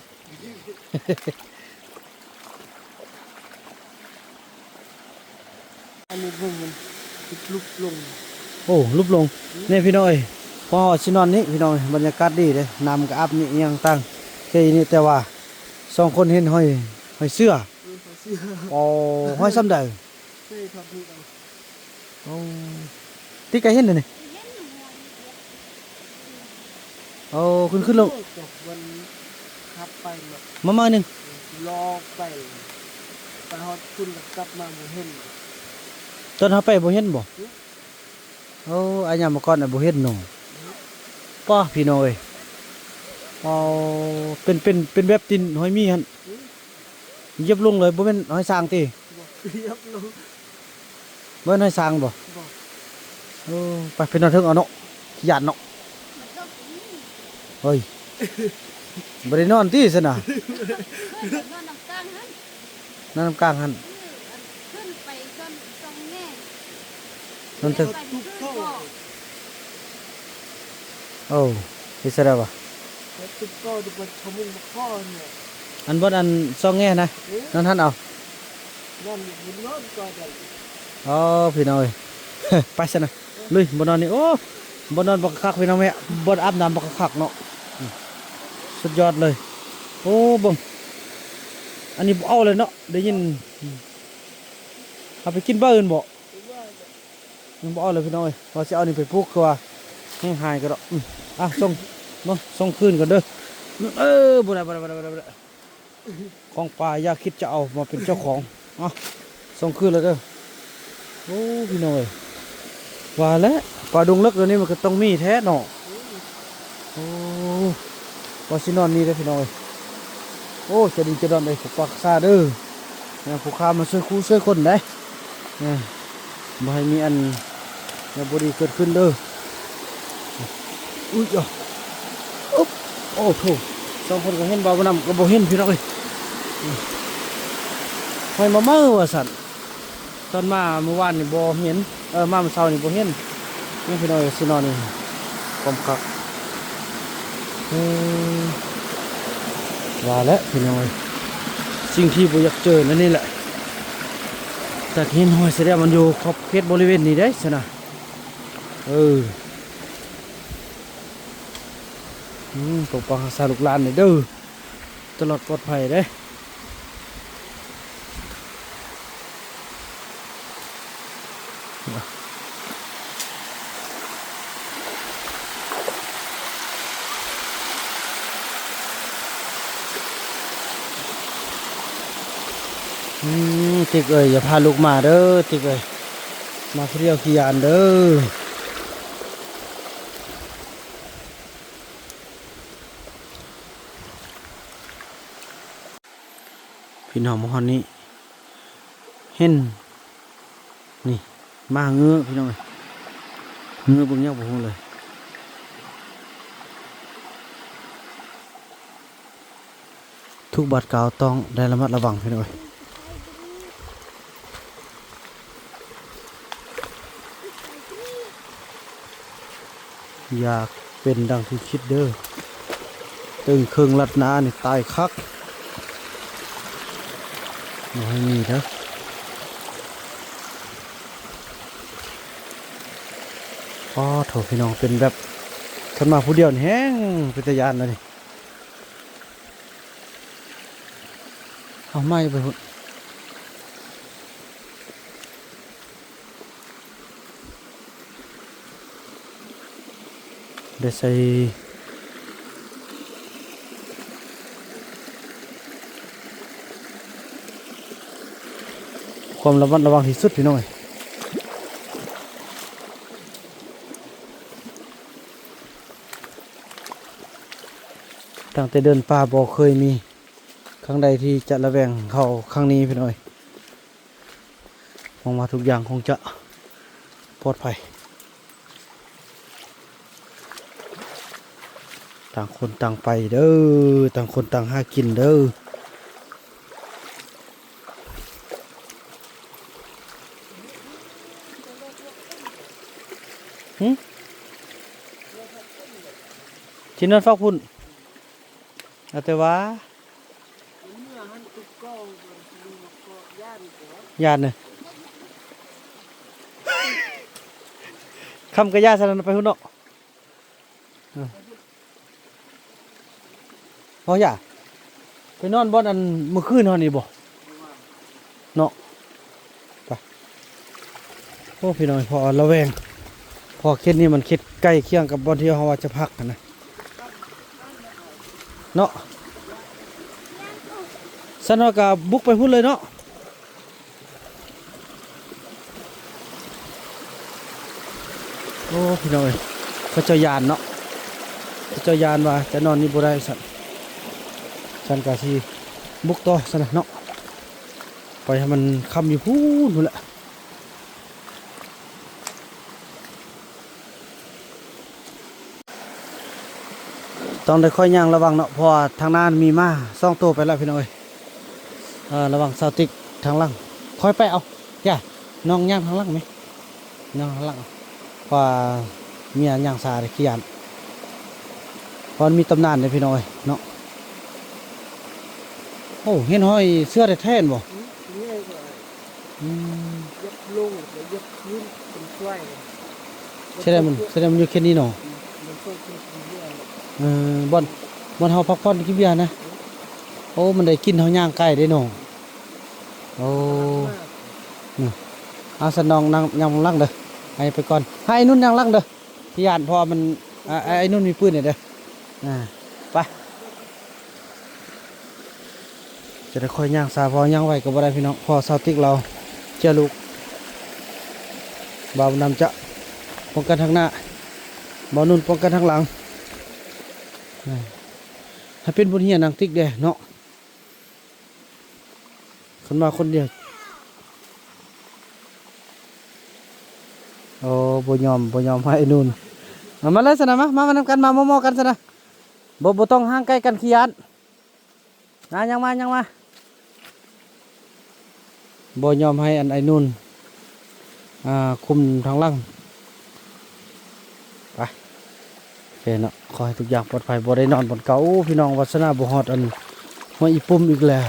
ອັນນີ້ເບິ່ງມັນຫຼຸບລົງ ໂອ້ ຫຼຸບລົງ ນີ້ພີ່ນ້ອງເອີຍ. ພໍເຮົາຊິນອນນີ້ພີ່ນ້ອງເອີຍ ບັນຍາກາດດີເດ້ ນ້ຳກໍອາບນີ້ອີ່ຫຍັງຕ່າງເຄອີ່ນີ້ ແຕ່ວ່າສອງຄົນເຫັນຮອຍ ຮອຍເສື້ອ ເອີ ຮອຍເສື້ອ ໂອ້ ຮອຍສ່ຳໃດ? ເສື້ອຖອດຖືກເອົາ. ໂອ້ ຕິກກະເຫັນນີ້ ໂອ້ ຂຶ້ນ ຂຶ້ນລົງ ມັນຂັບໄປເນາະ ມາ ມາໜຶ່ງ ລອກໄປ ໄປຮອດພຸ້ນ ກັບມາບໍ່ເຫັນ ຕອນເຮົາໄປບໍ່ເຫັນບໍ່? ໂອ້ ອາຍາມມາກ່ອນນະບໍ່ເຫັນເນາະ. ປ້າ ພີ່ນ້ອງເອີຍ ເອົາ ເປັນ ເປັນ ເປັນແບບຕີນຫອຍໝີຫັ້ນ ຢຽບລົງເລີຍ ບໍ່ແມ່ນຮອຍຊ້າງຕິ? ບໍ່ ຢຽບລົງ ບໍ່ແມ່ນຮອຍຊ້າງບໍ່? ບໍ່ ເອີ ໄປ ໄປນອນເທິງເອົາເນາະ ຢ້ານເນາະ. ເຮີ້ຍ ບໍ່ໄດ້ນອນຕິຊັ້ນນະ? ນອນນຳກາງຫັ້ນ ນອນນຳກາງຫັ້ນ ເອີ ອັນຂຶ້ນໄປຊ່ອງແງ່ ນອນເທິງ ໄປເທິງບໍ່? ໂອ້ ເຮັດຊະໄດ້ວະ ເຮັດຕິດຕໍ່ຢູ່ບົນຂະມຸງມະຂໍນີ້ ອັນບ່ອນອັນຊ່ອງແງ່ນະ ເອີ ນອນຫັ້ນເອົາ ນອນຢູ່ ນອນກ່ອນກັນ. ອໍ ພີ່ນ້ອງເອີຍ ໄປຊັ້ນນະ ລຸຍ ບ່ອນນອນນີ້ ໂອ້ ບ່ອນນອນບັກຄັກພີ່ນ້ອງແມ່ ບ່ອນອາບນ້ຳບັກຄັກເນາະ ອືມ ສຸດຍອດເລີຍ. ໂອ້ ເບິ່ງ ອັນນີ້ບໍ່ເອົາເລີຍເນາະ ໄດ້ຍິນ ເອົາໄປກິນເບີນບໍ່? ຍັງບໍ່ເອົາເລີຍພີ່ນ້ອງເອີຍ ວ່າຊິເອົານີ້ໄປປູກ ຄືວ່າແຮງຫາຍກໍດອກ. ອືມ ອ່ະ ສົ່ງ ເບິ່ງ ສົ່ງຄືນກ່ອນເດີ. ເອີ ບໍ່ໄດ້ ບໍ່ໄດ້ ບໍ່ໄດ້ ບໍ່ໄດ້ ບໍ່ໄດ້ ຂອງປ່າຢ່າຄິດຈະເອົາມາເປັນເຈົ້າຂອງ. ເອົາ ສົ່ງຄືນແລ້ວເດີ. ໂອ້ ພີ່ນ້ອງເອີຍ ວ່າແຫຼະ ປ່າດົງເລິກແນວນີ້ມັນກໍຕ້ອງມີແທ້ເນາະ. ໂອ້ ວ່າຊິນອນນີ້ເດີພີ່ນ້ອງເອີຍ. ໂອ້ ໃຈດີໃຈດອນເອີຍ ຜູ້ປາກສາເດີ ນະ ຜູ້ຂ້າມາຊ່ວຍຄູ່ຊ່ວຍຄົນໄດ໋ ນະ ບໍ່ໃຫ້ມີອັນແນວບໍ່ດີເກີດຂຶ້ນເດີ. ອຸ້ຍ ອະ ອຶບ ໂອ້ໂທ້ ສອງຄົນກໍເຫັນ ເບົານຳກໍບໍ່ເຫັນພີ່ນ້ອງເອີຍ. ຫ້ອຍມາເມີວ່າຊັ້ນ. ຕອນມາມື້ວານນີ້ບໍ່ເຫັນ ເອີ ມາມື້ເຊົ້ານີ້ບໍ່ເຫັນ. ນີ້ພີ່ນ້ອງເອີຍ ຊິນອນນີ້ຄວາມຄັກ ເອີ ວ່າແຫຼະພີ່ນ້ອງເອີຍ ສິ່ງທີ່ບໍ່ຢາກເຈີນັ້ນນີ້ແຫຼະ. ແຕ່ເຫັນຮອຍສະແດງມັນຢູ່ຂອບເຂດບໍລິເວນນີ້ເດ້ຊັ້ນນະ. ເອີ ອືມ ປົກປັກຮັກສາລູກຫຼານເດີ ຕະຫຼອດປອດໄພເດ້. ອືມ ຕິກເອີຍ ຢ່າພາລູກມາເດີ ຕິກເອີຍ ມາຜູ້ດຽວຂີ້ຢ້ານເດີ. ພີ່ນ້ອງ ມາຮອດນີ້ ເຫັນ ນີ້ ໝາເງີພີ່ນ້ອງເອີຍ ເງີເບິ່ງຫຍັງບໍ່ຮູ້ເລີຍ. ທຸກບາດກ້າວຕ້ອງໄດ້ລະມັດລະວັງພີ່ນ້ອງເອີຍ. ຢ່າເປັນດັ່ງທີ່ຄິດເດີ ຕຶງເຄິ່ງລັດນານີ້ຕາຍຄັກ ບໍ່ໃຫ້ມີເດີ. ອໍ ໂທ້ ພີ່ນ້ອງ ເປັນແບບ ຄັນມາຜູ້ດຽວນີ້ແຮງເປັນຕາຢ້ານແລ້ວນີ້. ເອົາໄມ້ໄປພຸ້ນ ໄດ້ໃສ່ຄວາມລະມັດລະວັງທີ່ສຸດ ພີ່ນ້ອງເອີຍ. ຕັ້ງແຕ່ເດີນປ່າບໍ່ເຄີຍມີຄັ້ງໃດທີ່ຈະລະແວງເທົ່າຄັ້ງນີ້ພີ່ນ້ອງເອີຍ. ຫວັງວ່າທຸກຢ່າງຄົງຈະປອດໄພ. ຕ່າງຄົນຕ່າງໄປເດີ ຕ່າງຄົນຕ່າງຫາກິນເດີ. ຫຶ ຊິນອນຟາກພຸ້ນ ເອົາແຕ່ວ່າ ຢ້ານເນາະ ຄ່ຳກະຢ່າຊັ້ນນະ ໄປພຸ້ນເນາະ. ເອີ ບໍ່ຢ່າ ໄປນອນບ່ອນອັນມື້ຄືນເຮົານີ້ບໍ່ເນາະ. ໄປ ໂອ້ ພີ່ນ້ອງ ເພາະລະແວງ ເພາະເຂດນີ້ມັນເຂດໃກ້ຄຽງກັບບ່ອນທີ່ເຮົາວ່າຈະພັກຫັ້ນນະ ເນາະ. ຊັ້ນເຮົາກະບຸກໄປພຸ້ນເລີຍເນາະ. ໂອ້ ພີ່ນ້ອງເອີຍ ເຂົາເຈົ້າຢ້ານເນາະ ເຂົາເຈົ້າຢ້ານວ່າຈະນອນນີ້ບໍ່ໄດ້ຊັ້ນ ຊັ້ນກະຊິບຸກຕໍ່ຊັ້ນນະເນາະ ໄປໃຫ້ມັນຄ່ຳຢູ່ພຸ້ນພຸ້ນແຫຼະ. ຕ້ອງໄດ້ຄ່ອຍຍ່າງລະວັງເນາະ ເພາະວ່າທາງໜ້າມີມ້າສອງໂຕໄປແລ້ວພີ່ນ້ອງເອີຍ. ເອີ ລະວັງຊາວຕິກທາງຫຼັງ ຄ່ອຍໄປເອົາ ຢ່າ ນ້ອງຍ່າງທາງຫຼັງແມ ຍ່າງທາງຫຼັງ ເພາະວ່າເມຍຍ່າງຊ້າເດ້ ຂີ້ຢ້ານ ເພາະມັນມີຕຳນານເດ້ພີ່ນ້ອງເອີຍເນາະ. ໂອ້ ເຫັນຮອຍເສືອແທ້ໆ ແມ່ນບໍ່? ອືມ ອືມ ຢຽບລົງແລ້ວຢຽບຄືນເປັນສວຍ. ສະແດງມັນ ສະແດງມັນຢູ່ເຂດນີ້ເນາະ. ອືມ ມັນຊ່ວຍກິນເບຍ. ເອີ ບ່ອນ ບ່ອນເຮົາພັກຜ່ອນກິນເບຍນະ. ໂອ້ ມັນໄດ້ກິ່ນເຮົາຍ່າງໃກ້ເດ້ເນາະ. ໂອ້ ອືມ ເອົາ ຊັ້ນນ້ອງນັ່ງ ຍ່າງຫຼັງເດີ ໃຫ້ໄປກ່ອນ ໃຫ້ອ້າຍນຸ່ນຍ່າງຫຼັງເດີ. ຢ້ານ ເພາະວ່າມັນ ອາ ອ້າຍນຸ່ນມີປືນເດ້. ອາ ໄປ ຈະໄດ້ຄ່ອຍຍ່າງຊ້າ ເພາະຍ່າງໄວກໍບໍ່ໄດ້ພີ່ນ້ອງ ເພາະຊາວຕິກລາວເຈຍລູກ. ບ່າວບຸນນຳຈະປ້ອງກັນທາງໜ້າ ບ່າວນຸ່ນປ້ອງກັນທາງຫຼັງ. ອາ ໃຫ້ເປັນບົດຮຽນນາງຕິກແດ່ເນາະ. ຄັນມາຄົນດຽວ ໂອ້ ບໍ່ຍອມ ບໍ່ຍອມໃຫ້ອ້າຍນຸ່ນ. ມາ ມາເລີຍຊັ້ນນະ ມາ ມາ ມານຳກັນ ມາມໍ່ໆກັນຊັ້ນນະ. ບໍ່ ບໍ່ຕ້ອງຫ່າງໄກກັນ ຂີ້ຢ້ານ. ມາ ຍ່າງມາ ຍ່າງມາ. ບໍ່ຍອມໃຫ້ອັນອ້າຍນຸ່ນ ອ່າ ຄຸມທາງຫຼັງ. ໄປ ໂອເຄເນາະ ຂໍໃຫ້ທຸກຢ່າງປອດໄພ ບໍ່ໄດ້ນອນບ່ອນເກົ່າ. ໂອ້ ພີ່ນ້ອງ ວາສະໜາບໍ່ຮອດອັນຫ້ວຍອີປຸ່ມອີກແລ້ວ.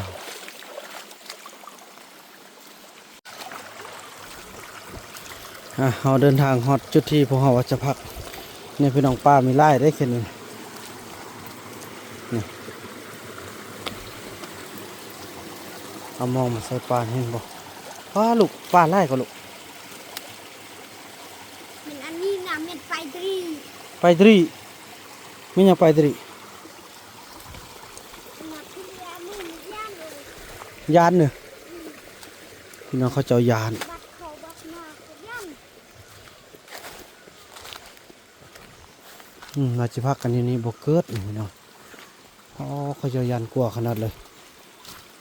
ອ່ະ ເຮົາເດີນທາງຮອດຈຸດທີ່ພວກເຮົາວ່າຈະພັກ. ນີ້ພີ່ນ້ອງ ປ່າມີຫຼາຍເດ້ເຂດນີ້. ນີ້ ເອົາມອງມາໃສ່ປ່ານີ້ເຫັນບໍ່? ວ້າ ລູກ ປ່າຫຼາຍກວ່າລູກ. ແມ່ນອັນນີ້ນະ ແມ່ນໄປດຣີ. ໄປດຣີ? ແມ່ນຫຍັງໄປດຣີ? ຢ້ານເນີ. ອືມ. ພີ່ນ້ອງເຂົາເຈົ້າຢ້ານ ບັກເຂົາບັກນາກໍຢ້ານ. ອືມ ວ່າຊິພັກກັນຢູ່ນີ້ບໍ່ເກີດນີ້ພີ່ນ້ອງ. ອໍ ເຂົາເຈົ້າຢ້ານກົວຂະໜາດເລີຍ.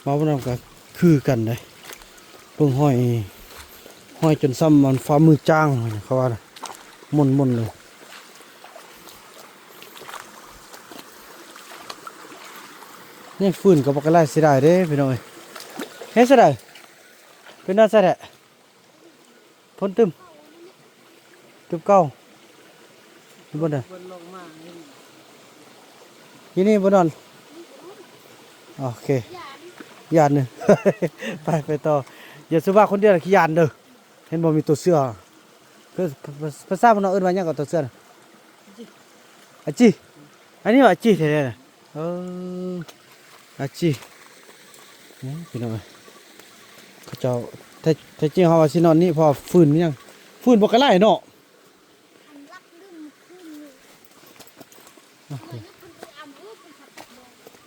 ມາບໍ່ນຳກໍຄືກັນເດ້. ເບິ່ງຫ້ອຍ ຫ້ອຍຈົນສ່ຳອັນຝ່າມືຈ້າງ ເຂົາວ່າມົນໆເລີຍ. ນີ້ຟືນກໍບໍ່ກະຫຼາຍ ເສຍດາຍເດ້ພີ່ນ້ອງເອີຍ. ເຮັດຈັ່ງໃດ? ເປັນແນວໃດແທ້? ພົ້ນຕຶມ ຕຶບເກົ່າຢູ່ບ່ອນໃດ? ຢູ່ນີ້ບໍ່ນອນ? ໂອເຄ ຢ້ານເດີ. ໄປ ໄປຕໍ່. ຢ່າສະບາຍຄົນດຽວ ຂີ້ຢ້ານເດີ. ເຫັນບໍ່ ມີຕົວເສືອ. ຄື ພາ ພາສາບ້ານນອກເອີ້ນວ່າຫຍັງກໍຕົວເສືອນະ? ອາຈີ. ອັນນີ້ວ່າອາຈີແທ້ໆນະ. ເອີ ອາຈີ. ນີ້ພີ່ນ້ອງເອີຍ ເຂົາເຈົ້າ ແທ້ ແທ້ຈິງເຮົາວ່າຊິນອນນີ້ ເພາະວ່າຟືນມັນຍັງ ຟືນບໍ່ກະຫຼາຍເນາະ.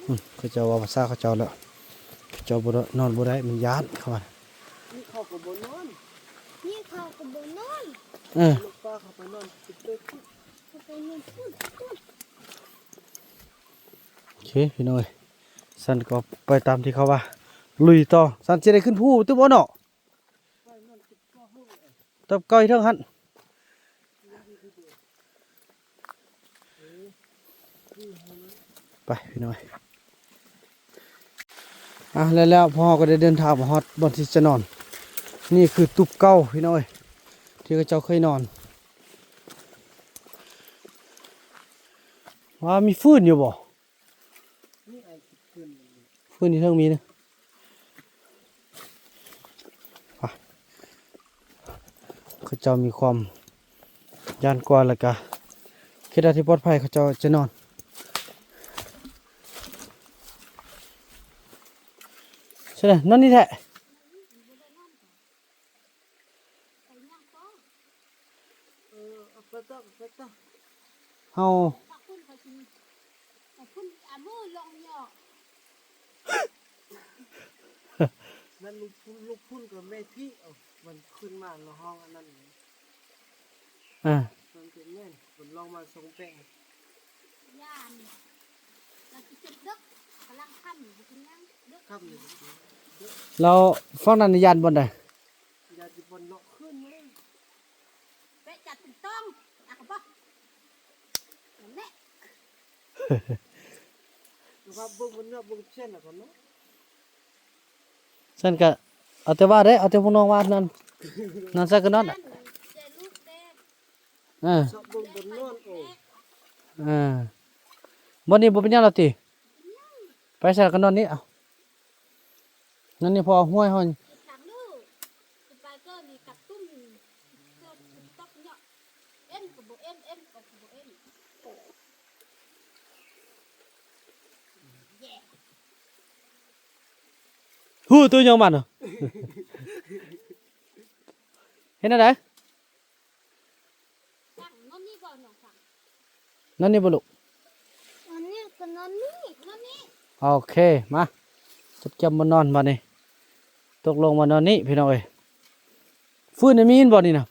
ອືມ ເຂົາເຈົ້າເວົ້າພາສາເຂົາເຈົ້າແລ້ວ. ເຂົາເຈົ້າບໍ່ນອນບໍ່ໄດ້ ມັນຢ້ານ ເຂົາວ່າ. ນີ້ເຂົາກໍບໍ່ນອນ ນີ້ເຂົາກໍບໍ່ນອນ. ເອີ ລູກປ້າເຂົາໄປນອນ ໄປນອນພຸ້ນ ພຸ້ນ. ໂອເຄ ພີ່ນ້ອງເອີຍ ຊັ້ນກໍໄປຕາມທີ່ເຂົາວ່າ ລຸຍຕໍ່. ຊັ້ນຊິໄດ້ຂຶ້ນພູຕື່ມບໍ່ເນາະ? ຕັບເກົ້າຢູ່ເທິງຫັ້ນ. ໄປພີ່ນ້ອງ. ອ່ະ ແລ້ວ ແລ້ວພວກເຮົາກໍໄດ້ເດີນທາງມາຮອດບ່ອນທີ່ຈະນອນ. ນີ້ຄືຕູບເກົ່າພີ່ນ້ອງເອີຍ ທີ່ເຂົາເຈົ້າເຄີຍນອນ. ວ່າມີຟືນຢູ່ບໍ່? ຟືນຢູ່ເທິງມີນະ. ໄປ ເຂົາເຈົ້າມີຄວາມຢ້ານກວ່າ ແລ້ວກະຄິດວ່າທີ່ປອດໄພ ເຂົາເຈົ້າຈະນອນ. ໃຊ່ ນອນນີ້ແທ້. ເຮົາ ນັ້ນລູກພຸ້ນ ລູກພຸ້ນກັບແມ່ພີ້ ເອົາ ມັນຂຶ້ນມາລະຫ້ອງອັນນັ້ນ. ອ່າ ມັນເປັນແມ່ນ ມັນລອງມາສົ່ງແປ້ງ. ຢ້ານ ລະຊິຈົນເດິກ ກຳລັງຄ່ຳ ເປັນຫຍັງເດິກ ຄ່ຳເລີຍ. ແລ້ວຝັ່ງນັ້ນຢ້ານບ່ອນໃດ? ຢ້ານຢູ່ບ່ອນເລາະຂຶ້ນເລີຍ. ເປະຈັດເປັນຕ້ອງ ອັກກະບະ ນັ້ນແຫຼະ. ແຕ່ວ່າເບິ່ງມັນເນາະ ເບິ່ງເຊັ່ນລະກັນເນາະ. ຊັ້ນກະເອົາແຕ່ວ່າເດ້ ເອົາແຕ່ພວກນ້ອງວ່ານັ້ນ ນອນໃສກໍນອນ. ເອີ ຊອກເບິ່ງບ່ອນນອນ. ໂອ້ ເອີ ບ່ອນນີ້ບໍ່ເປັນຫຍັງດອກຕິ? ໄປໃສກໍນອນນີ້. ເອົາ ນັ້ນນີ້ ພໍເອົາຫ້ວຍເຮົາ. ຫູ ໂຕຫຍັງມັນ ເຮັດແນວໃດ? ນອນນີ້ບໍ່ລູກ? ນອນນີ້ກໍນອນນີ້ ນອນນີ້. ໂອເຄ ມາ ຈັດກຽມມານອນບາດນີ້. ຕົກລົງມານອນນີ້ພີ່ນ້ອງເອີຍ. ຟືນນີ້ມີບໍ່ນີ້ນະ?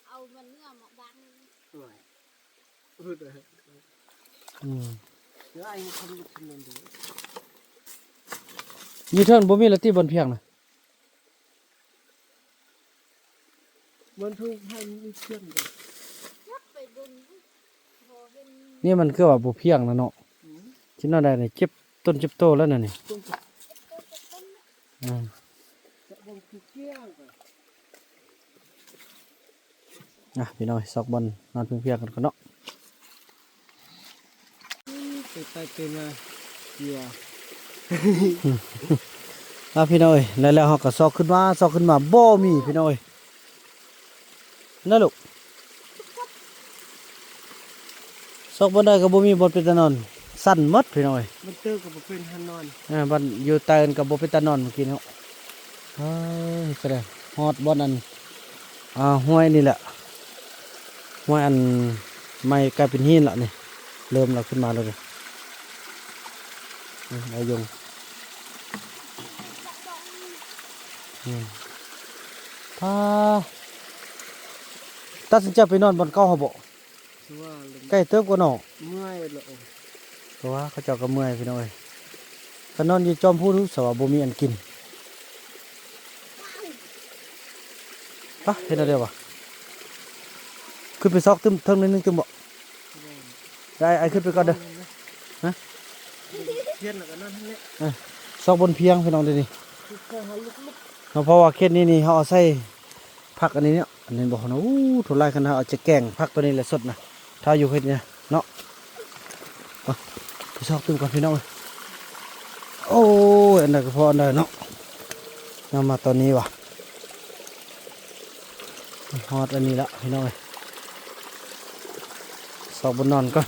ເອົາມັນເມືອມາບັງ. ອືມ ຢູ່ເທິງບໍ່ມີລະຕິບ່ອນພຽງນະ? ມັນຖືກໃຫ້ມີພຽງເດ້. ນີ້ມັນຄືວ່າບໍ່ພຽງນະເນາະ. ອືມ ຊິນອນໄດ້ນີ້ ເຈັບຕົນເຈັບໂຕແລ້ວນະນີ້. ອືມ ອ່ະ ພີ່ນ້ອງ ຊອກບ່ອນນອນເພຍງໆກັນກ່ອນເນາະ. ອືມ ເປັນໄປເປັນມາຢູ່ວ່າ. ອ່ະ ພີ່ນ້ອງເອີຍ ແລ້ວ ແລ້ວເຮົາກໍຊອກຂຶ້ນມາ ຊອກຂຶ້ນມາ ບໍ່ມີພີ່ນ້ອງເອີຍ. ນະລູກ ຊອກບ່ອນໃດກໍບໍ່ມີບ່ອນເປັນຕານອນ ສັ່ນໝົດພີ່ນ້ອງເອີຍ. ມັນເຕີກໍບໍ່ເປັນຫານອນ. ເອີ ບ້ານຢູ່ໃຕ້ນັ້ນກໍບໍ່ເປັນຕານອນມື້ກີ້ເນາະ. ເອີ ສະແດງຮອດບ່ອນອັນ ອ່າ ຫ້ວຍນີ້ແຫຼະ ຫ້ວຍອັນໄມ້ກາຍເປັນຫີນລະນີ້ ເລີ່ມລະຂຶ້ນມາແລ້ວນີ້. ອືມ ໄດ້ຢູ່. ອືມ ປາ ຕັດສິນໃຈໄປນອນບ່ອນເກົ່າຫັ້ນບໍ? ຄືວ່າ ໃກ້ເຕີບກວ່າເນາະ ເມື່ອຍແລ້ວ ເພາະວ່າເຂົາເຈົ້າກໍເມື່ອຍພີ່ນ້ອງເອີຍ. ຄັນນອນຢູ່ຈອມພູ ສະວ່າບໍ່ມີອັນກິນ. ປະ ເຮັດແນວໃດວະ? ຂຶ້ນໄປຊອກຕື່ມເທິງໜ້ອຍໜຶ່ງຕື່ມບໍ? ໄດ້ ອ້າຍຂຶ້ນໄປກ່ອນເດີ. ຮະ? ພຽງແລ້ວກໍນອນຫັ້ນແຫຼະ. ເອີ ຊອກບ່ອນພຽງພີ່ນ້ອງເດນີ້. ເນາະ ເພາະວ່າເຂດນີ້ນີ້ເຮົາເອົາໃສ່ຜັກອັນນີ້ເນາະ ອັນນີ້ບໍ່ເນາະ. ໂອ້ ໂທຫຼາຍຂະໜາດ. ເອົາຈະແກງຜັກໂຕນີ້ແຫຼະສົດນະ ຖ້າຢູ່ເຂດນີ້ເນາະ. ໄປຊອກຕື່ມກ່ອນພີ່ນ້ອງເອີຍ. ໂອ້ຍ ອັນໃດກໍພໍອັນໃດເນາະ. ນຳມາຕອນນີ້ຫວາ ຮອດອັນນີ້ລະພີ່ນ້ອງເອີຍ. ຊອກບ່ອນນອນກ່ອນ.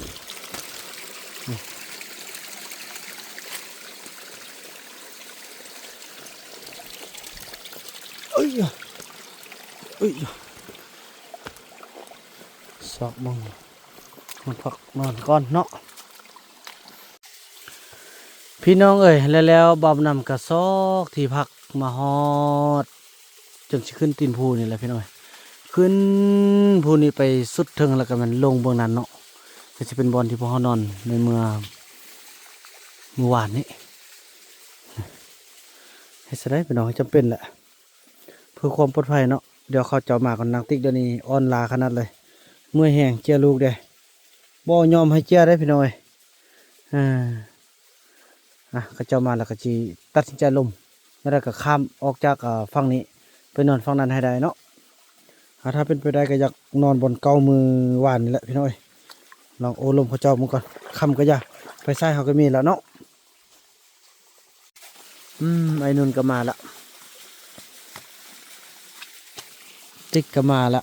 ເອີຍ ເອີຍ ຊອກບ່ອນພັກນອນກ່ອນເນາະ. ພີ່ນ້ອງເອີຍ ແລ້ວໆ ບ່າວນຳກະຊອກທີ່ພັກມາຮອດ ຈົນຊິຂຶ້ນຕີນພູນີ້ແຫຼະພີ່ນ້ອງເອີຍ. ຂຶ້ນພູນີ້ໄປສຸດເທິງ ແລ້ວກໍແມ່ນລົງເບື້ອງນັ້ນເນາະ. ກໍຊິເປັນບ່ອນທີ່ພວກເຮົານອນໃນເມື່ອ ມື້ວານນີ້. ເຮັດຈັ່ງໃດພີ່ນ້ອງ ຈຳເປັນແຫຼະ ເພື່ອຄວາມປອດໄພເນາະ. ດຽວເຂົາເຈົ້າມາກ່ອນ. ນາງຕິກດຽວນີ້ອ່ອນລາຂະໜາດເລີຍ ເມື່ອຍແຮງ. ເຈ້ຍລູກເດ້ ບໍ່ຍອມໃຫ້ເຈ້ຍເດ້ພີ່ນ້ອງເອີຍ. ເອີ ອ່ະ ເຂົາເຈົ້າມາແລ້ວກໍຊິຕັດສິນໃຈລົມ ແລ້ວກໍຂ້າມອອກຈາກ ເອີ ຝັ່ງນີ້ໄປນອນຝັ່ງນັ້ນໃຫ້ໄດ້ເນາະ. ອ່າ ຖ້າເປັນໄປໄດ້ກໍຢາກນອນບ່ອນເກົ່າມື້ວານນີ້ແຫຼະພີ່ນ້ອງເອີຍ. ລອງໂອ້ລົມເຂົາເຈົ້າເບິ່ງກ່ອນ. ຄ່ຳກໍຢ່າ ໄຟສາຍເຮົາກໍມີແລ້ວເນາະ. ອືມ ໄອ້ນຸ່ນກໍມາລະ ຕິກກໍມາລະ.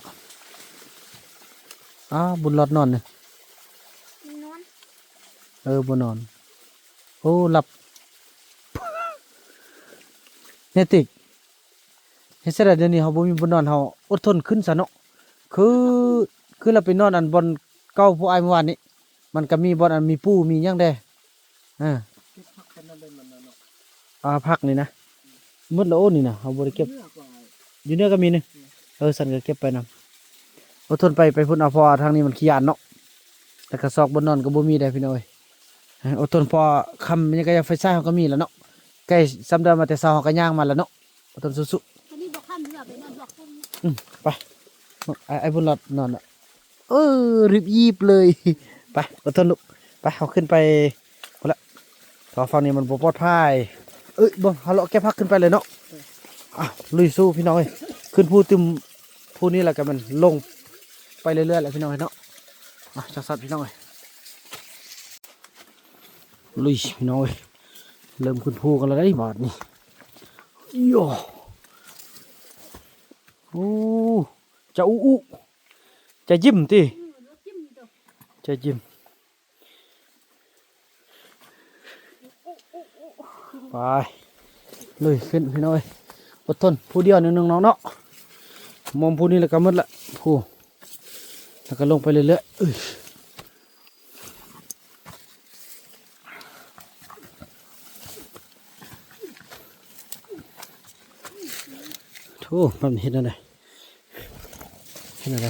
ອ້າວ ບຸນຫຼອດນອນນີ້ ນອນ ເອີ ບໍ່ນອນ. ໂອ້ ຫຼັບ ເນຕິກ. ເຮັດຈັ່ງໃດດຽວນີ້ເຮົາບໍ່ມີບ່ອນນອນ ເຮົາອົດທົນຂຶ້ນຊະເນາະ. ຄື ຄືລະໄປນອນອັນບ່ອນເກົ່າຜູ້ອ້າຍມື້ວານນີ້ ມັນກໍມີບ່ອນອັນມີປູມີຫຍັງແດ່. ເອີ ເກັບຜັກໄປນຳໄດ້ມັນນະເນາະ. ອ່າ ຜັກນີ້ນະ ໝົດແລ້ວ. ໂອ້ ນີ້ນະ ເຮົາບໍ່ໄດ້ເກັບ ຢູ່ເໜືອກໍມີນີ້. ເອີ ສັນກໍເກັບໄປນຳ. ອົດທົນໄປ ໄປພຸ້ນເອົາ ເພາະວ່າທາງນີ້ມັນຂີ້ຢ້ານເນາະ. ແລ້ວກໍຊອກບ່ອນນອນກໍບໍ່ມີໄດ໋ພີ່ນ້ອງເອີຍ. ອົດທົນ ເພາະຄ່ຳຍັງກໍຢາກ ໄຟສາຍເຮົາກໍມີແລ້ວເນາະ. ໃກ້ຊ່ຳເດີມາແຕ່ເຊົ້າ ເຮົາກໍຍ່າງມາແລ້ວເນາະ. ບໍ່ຕ້ອງສູ້ໆ. ຕອນນີ້ບໍ່ຄ່ຳ ຫຼືວ່າໄປນອນບອກເພິ່ນ. ອືມ ໄປ ໄອ້ ໄອ້ບຸນຫຼອດນອນລະ. ເອີ ຮີບອີບເລີຍ. ໄປ ອົດທົນລູກ. ໄປ ເຮົາຂຶ້ນໄປພຸ້ນລະ ເພາະຝັ່ງນີ້ມັນບໍ່ປອດໄພ. ເອີຍ ບໍ່ ເຮົາເລາະແກະຜັກຂຶ້ນໄປເລີຍເນາະ. ອ່ະ ລຸຍສູ້ພີ່ນ້ອງເອີຍ. ຂຶ້ນພູຕື່ມ ພູນີ້ແລ້ວກໍແມ່ນລົງໄປເລື້ອຍໆແຫຼະພີ່ນ້ອງເອີຍເນາະ. ອ່ະ ຈັກສັດພີ່ນ້ອງເອີຍ. ລຸຍພີ່ນ້ອງເອີຍ. ເລີ່ມຂຶ້ນພູກັນແລ້ວເດ້ບາດນີ້. ໂຢ ໂອ້ ຈະອຸອຸ ຈະຢິ້ມຕິ ຈະຢິ້ມ. ໄປ ລຸຍຂຶ້ນພີ່ນ້ອງເອີຍ. ອົດທົນ ຜູ້ດຽວໜຶ່ງນ້ອງເນາະ. ມອມຜູ້ນີ້ແລ້ວກໍໝົດລະ ຜູ້ ແລ້ວກໍລົງໄປເລື້ອຍໆ. ເອີຍ ໂທ້ ມັນເຮັດແນວໃດ ເຮັດແນວໃດ.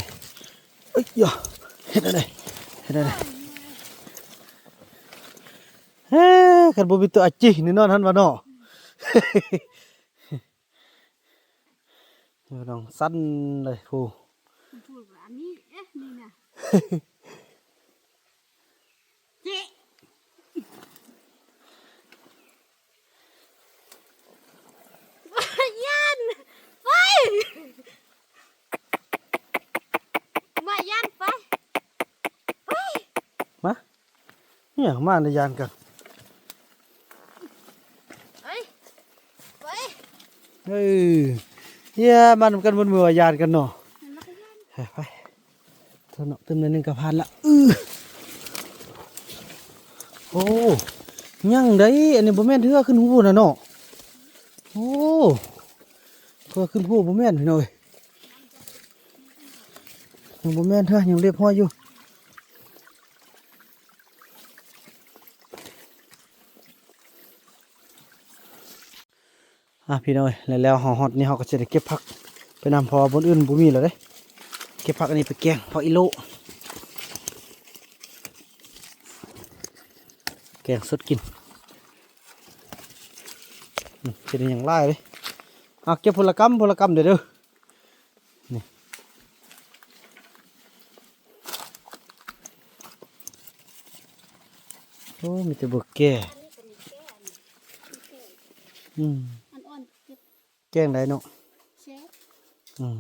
ເອີຍຢາ ເຮັດແນວໃດ ເຮັດແນວໃດ. ເອີ ຄັນບໍ່ມີຕົວອາຈິນີ້ນອນຫັ້ນວ່າເນາະ. ນ້ອງສັ່ນເລີຍຜູ້ ຜູ້ອັນນີ້ ເອະ ນີ້ນະ. ເຈະ ຢ້ານ ໄປ ບໍ່ຢ້ານ ໄປ ໄປ ມາ ອີຫຍັງມາໄດ້ຢ້ານກັນ. ເອີ ເອີ ເອີ ມານຳກັນໝົດມື້ວ່າຢ້ານກັນເນາະ. ໄປ ໄປ ເທົ່າເນາະ ຕື່ມໜ້ອຍໜຶ່ງກໍຜ່ານລະ. ອື ໂອ້ ຍັງໄດ໋ ອັນນີ້ບໍ່ແມ່ນເທື່ອຂຶ້ນພູນະເນາະ. ໂອ້ ເພື່ອຂຶ້ນພູບໍ່ແມ່ນພີ່ນ້ອງເອີຍ. ຍັງບໍ່ແມ່ນເທື່ອ ຍັງລຽບຮ້ອຍຢູ່. ອ່ະ ພີ່ນ້ອງເອີຍ ແລ້ວເຮົາຮອດນີ້ ເຮົາກໍຊິໄດ້ເກັບຜັກໄປນຳ ເພາະວ່າບ່ອນອື່ນບໍ່ມີແລ້ວເດ້. ເກັບຜັກອັນນີ້ໄປແກງ ຜັກອີໂລ ແກງສົດກິນ. ອືມ ຊິໄດ້ຫຍັງຫຼາຍເດ້. ເອົາ ເກັບພົນລະກຳ ພົນລະກຳເດີ້. ນີ້ ໂອ້ ມີແຕ່ເບີກແກ່. ອືມ ອັນອ່ອນເກັບ ແກງໄດ້ເນາະ ແຊບ. ອືມ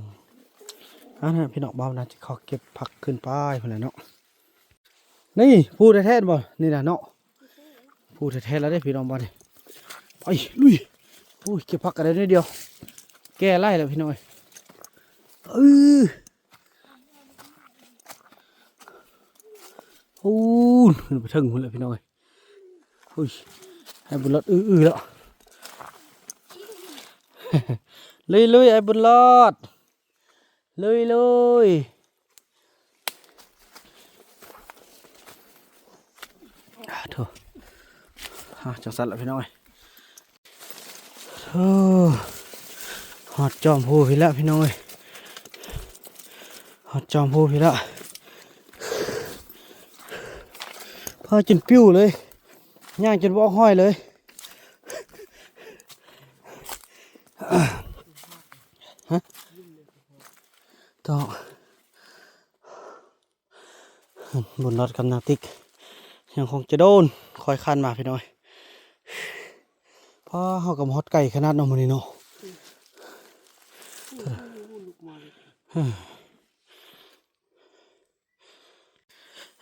ອັນນັ້ນ ພີ່ນ້ອງ ບ່າວນາຈະຂໍເກັບຜັກຂຶ້ນໄປພຸ້ນແຫຼະເນາະ. ນີ້ພູແທ້ໆບໍ່? ນີ້ນະເນາະ ພູແທ້ໆແລ້ວເດ້ພີ່ນ້ອງ ບາດນີ້ ໄປລຸຍ. ໂອ້ຍ ເກັບຜັກກໍໄດ້ໜ້ອຍດຽວ ແກ່ຫຼາຍແລ້ວພີ່ນ້ອງເອີຍ. ເອີ ໂອ້ ຂຶ້ນໄປເທິງພຸ້ນແຫຼະພີ່ນ້ອງເອີຍ. ອຸ້ຍ ອ້າຍບຸນລອດ ອື້ໆແລ້ວ. ລຸຍໆ ອ້າຍບຸນລອດ ລຸຍໆ. ອາ ໂທ້ ອາ ຈັ່ງຊັ້ນລະພີ່ນ້ອງເອີຍ. ໂອ້ ຮອດຈອມພູພີ້ລະພີ່ນ້ອງເອີຍ ຮອດຈອມພູພີ້ລະ. ພາຈົນປິວເລີຍ ຍ່າງຈົນບໍ່ອອກຫ້ອຍເລີຍ. ຮະ ຕໍ່ ບຸນລອດກັບນາງຕິກ ຍັງຄົງຈະໂດນຄອຍຄານມາພີ່ນ້ອງເອີຍ. ພາເຮົາກໍມາຮອດໄກຂະໜາດເນາະມື້ນີ້ເນາະ.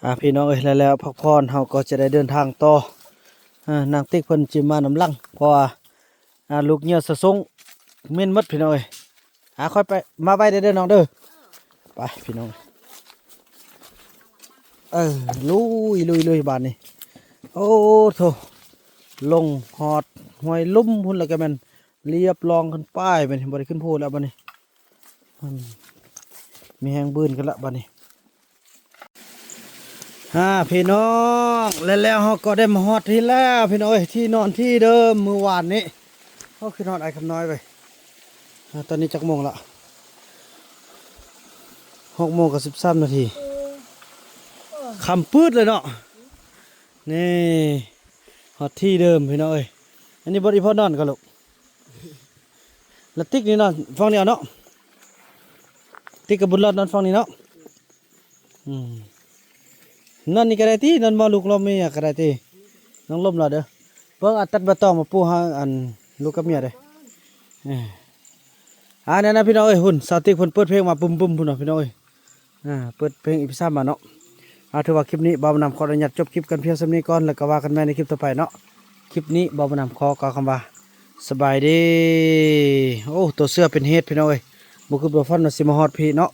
ອ່າ ພີ່ນ້ອງເອີຍ ແລ້ວ ແລ້ວພັກຜ່ອນ ເຮົາກໍຈະໄດ້ເດີນທາງຕໍ່. ອ່າ ນາງຕິກເພິ່ນຊິມານຳຫຼັງ ເພາະວ່າ ອ່າ ລູກເຫຍື່ອສະສົງເໝັນໝົດພີ່ນ້ອງເອີຍ. ອ່າ ຄ່ອຍໄປ ມາໄວເດີ້ນ້ອງເດີ້. ໄປພີ່ນ້ອງ ເອີ ລຸຍ ລຸຍ ລຸຍ ບາດນີ້ ໂອ້ໂທ້ ລົງຮອດຫ້ວຍລຸ່ມພຸ້ນ ແລ້ວກໍແມ່ນລຽບລອງຂຶ້ນໄປ ແມ່ນບໍ່ໄດ້ຂຶ້ນພູແລ້ວບາດນີ້. ອືມ ມີແຮງບືນກັນລະບາດນີ້. ອ່າ ພີ່ນ້ອງ ແລ້ວ ແລ້ວເຮົາກໍໄດ້ມາຮອດທີ່ແລ້ວພີ່ນ້ອງເອີຍ ທີ່ນອນທີ່ເດີມມື້ວານນີ້. ໂອ້ ຄືນອນອ້າຍຄຳນ້ອຍເວີຍ. ອ່າ ຕອນນີ້ຈັກໂມງລະ? ຫົກໂມງກັບສິບສາມນາທີ ຄ່ຳປືດເລີຍເນາະ. ນີ້ ຮອດທີ່ເດີມພີ່ນ້ອງເອີຍ. ອັນນີ້ບ່ອນອີ່ພໍ່ນອນກໍລູກ ລະຕິກນີ້ນອນຝັ່ງນີ້ເນາະ ຕິກກັບບຸນລອດນອນຝັ່ງນີ້ເນາະ. ອືມ ນອນນີ້ກໍໄດ້ຕິ ນອນໝໍລູກເມຍກໍໄດ້ຕິ ນ້ອງລົມລະເດີ້. ເບິ່ງ ອາ ຕັດໃບຕອງມາປູໃຫ້ອັນລູກກັບເມຍເດີ້. ເອີ ອາ ນັ້ນນະພີ່ນ້ອງເອີຍ ຫຸ້ນ ສາວຕິກເພິ່ນເປີດເພງມາປຶ້ມໆພຸ້ນນະພີ່ນ້ອງເອີຍ. ອ່າ ເປີດເພງອີພີສາມມາເນາະ. ອ່າ ຖືວ່າຄລິບນີ້ບ່າວບຸນນຳຂໍອະນຸຍາດຈົບຄລິບກັນພຽງສ່ຳນີ້ກ່ອນ ແລ້ວກໍວ່າກັນໃໝ່ໃນຄລິບຕໍ່ໄປເນາະ. ຄລິບນີ້ບ່າວບຸນນຳຂໍກ່າວຄຳວ່າ ສະບາຍດີ. ໂອ້ ຕົວເສືອເປັນເຫດພີ່ນ້ອງເອີຍ ບໍ່ຄິດບໍ່ຝັນວ່າຊິມາຮອດພີ້ເນາະ.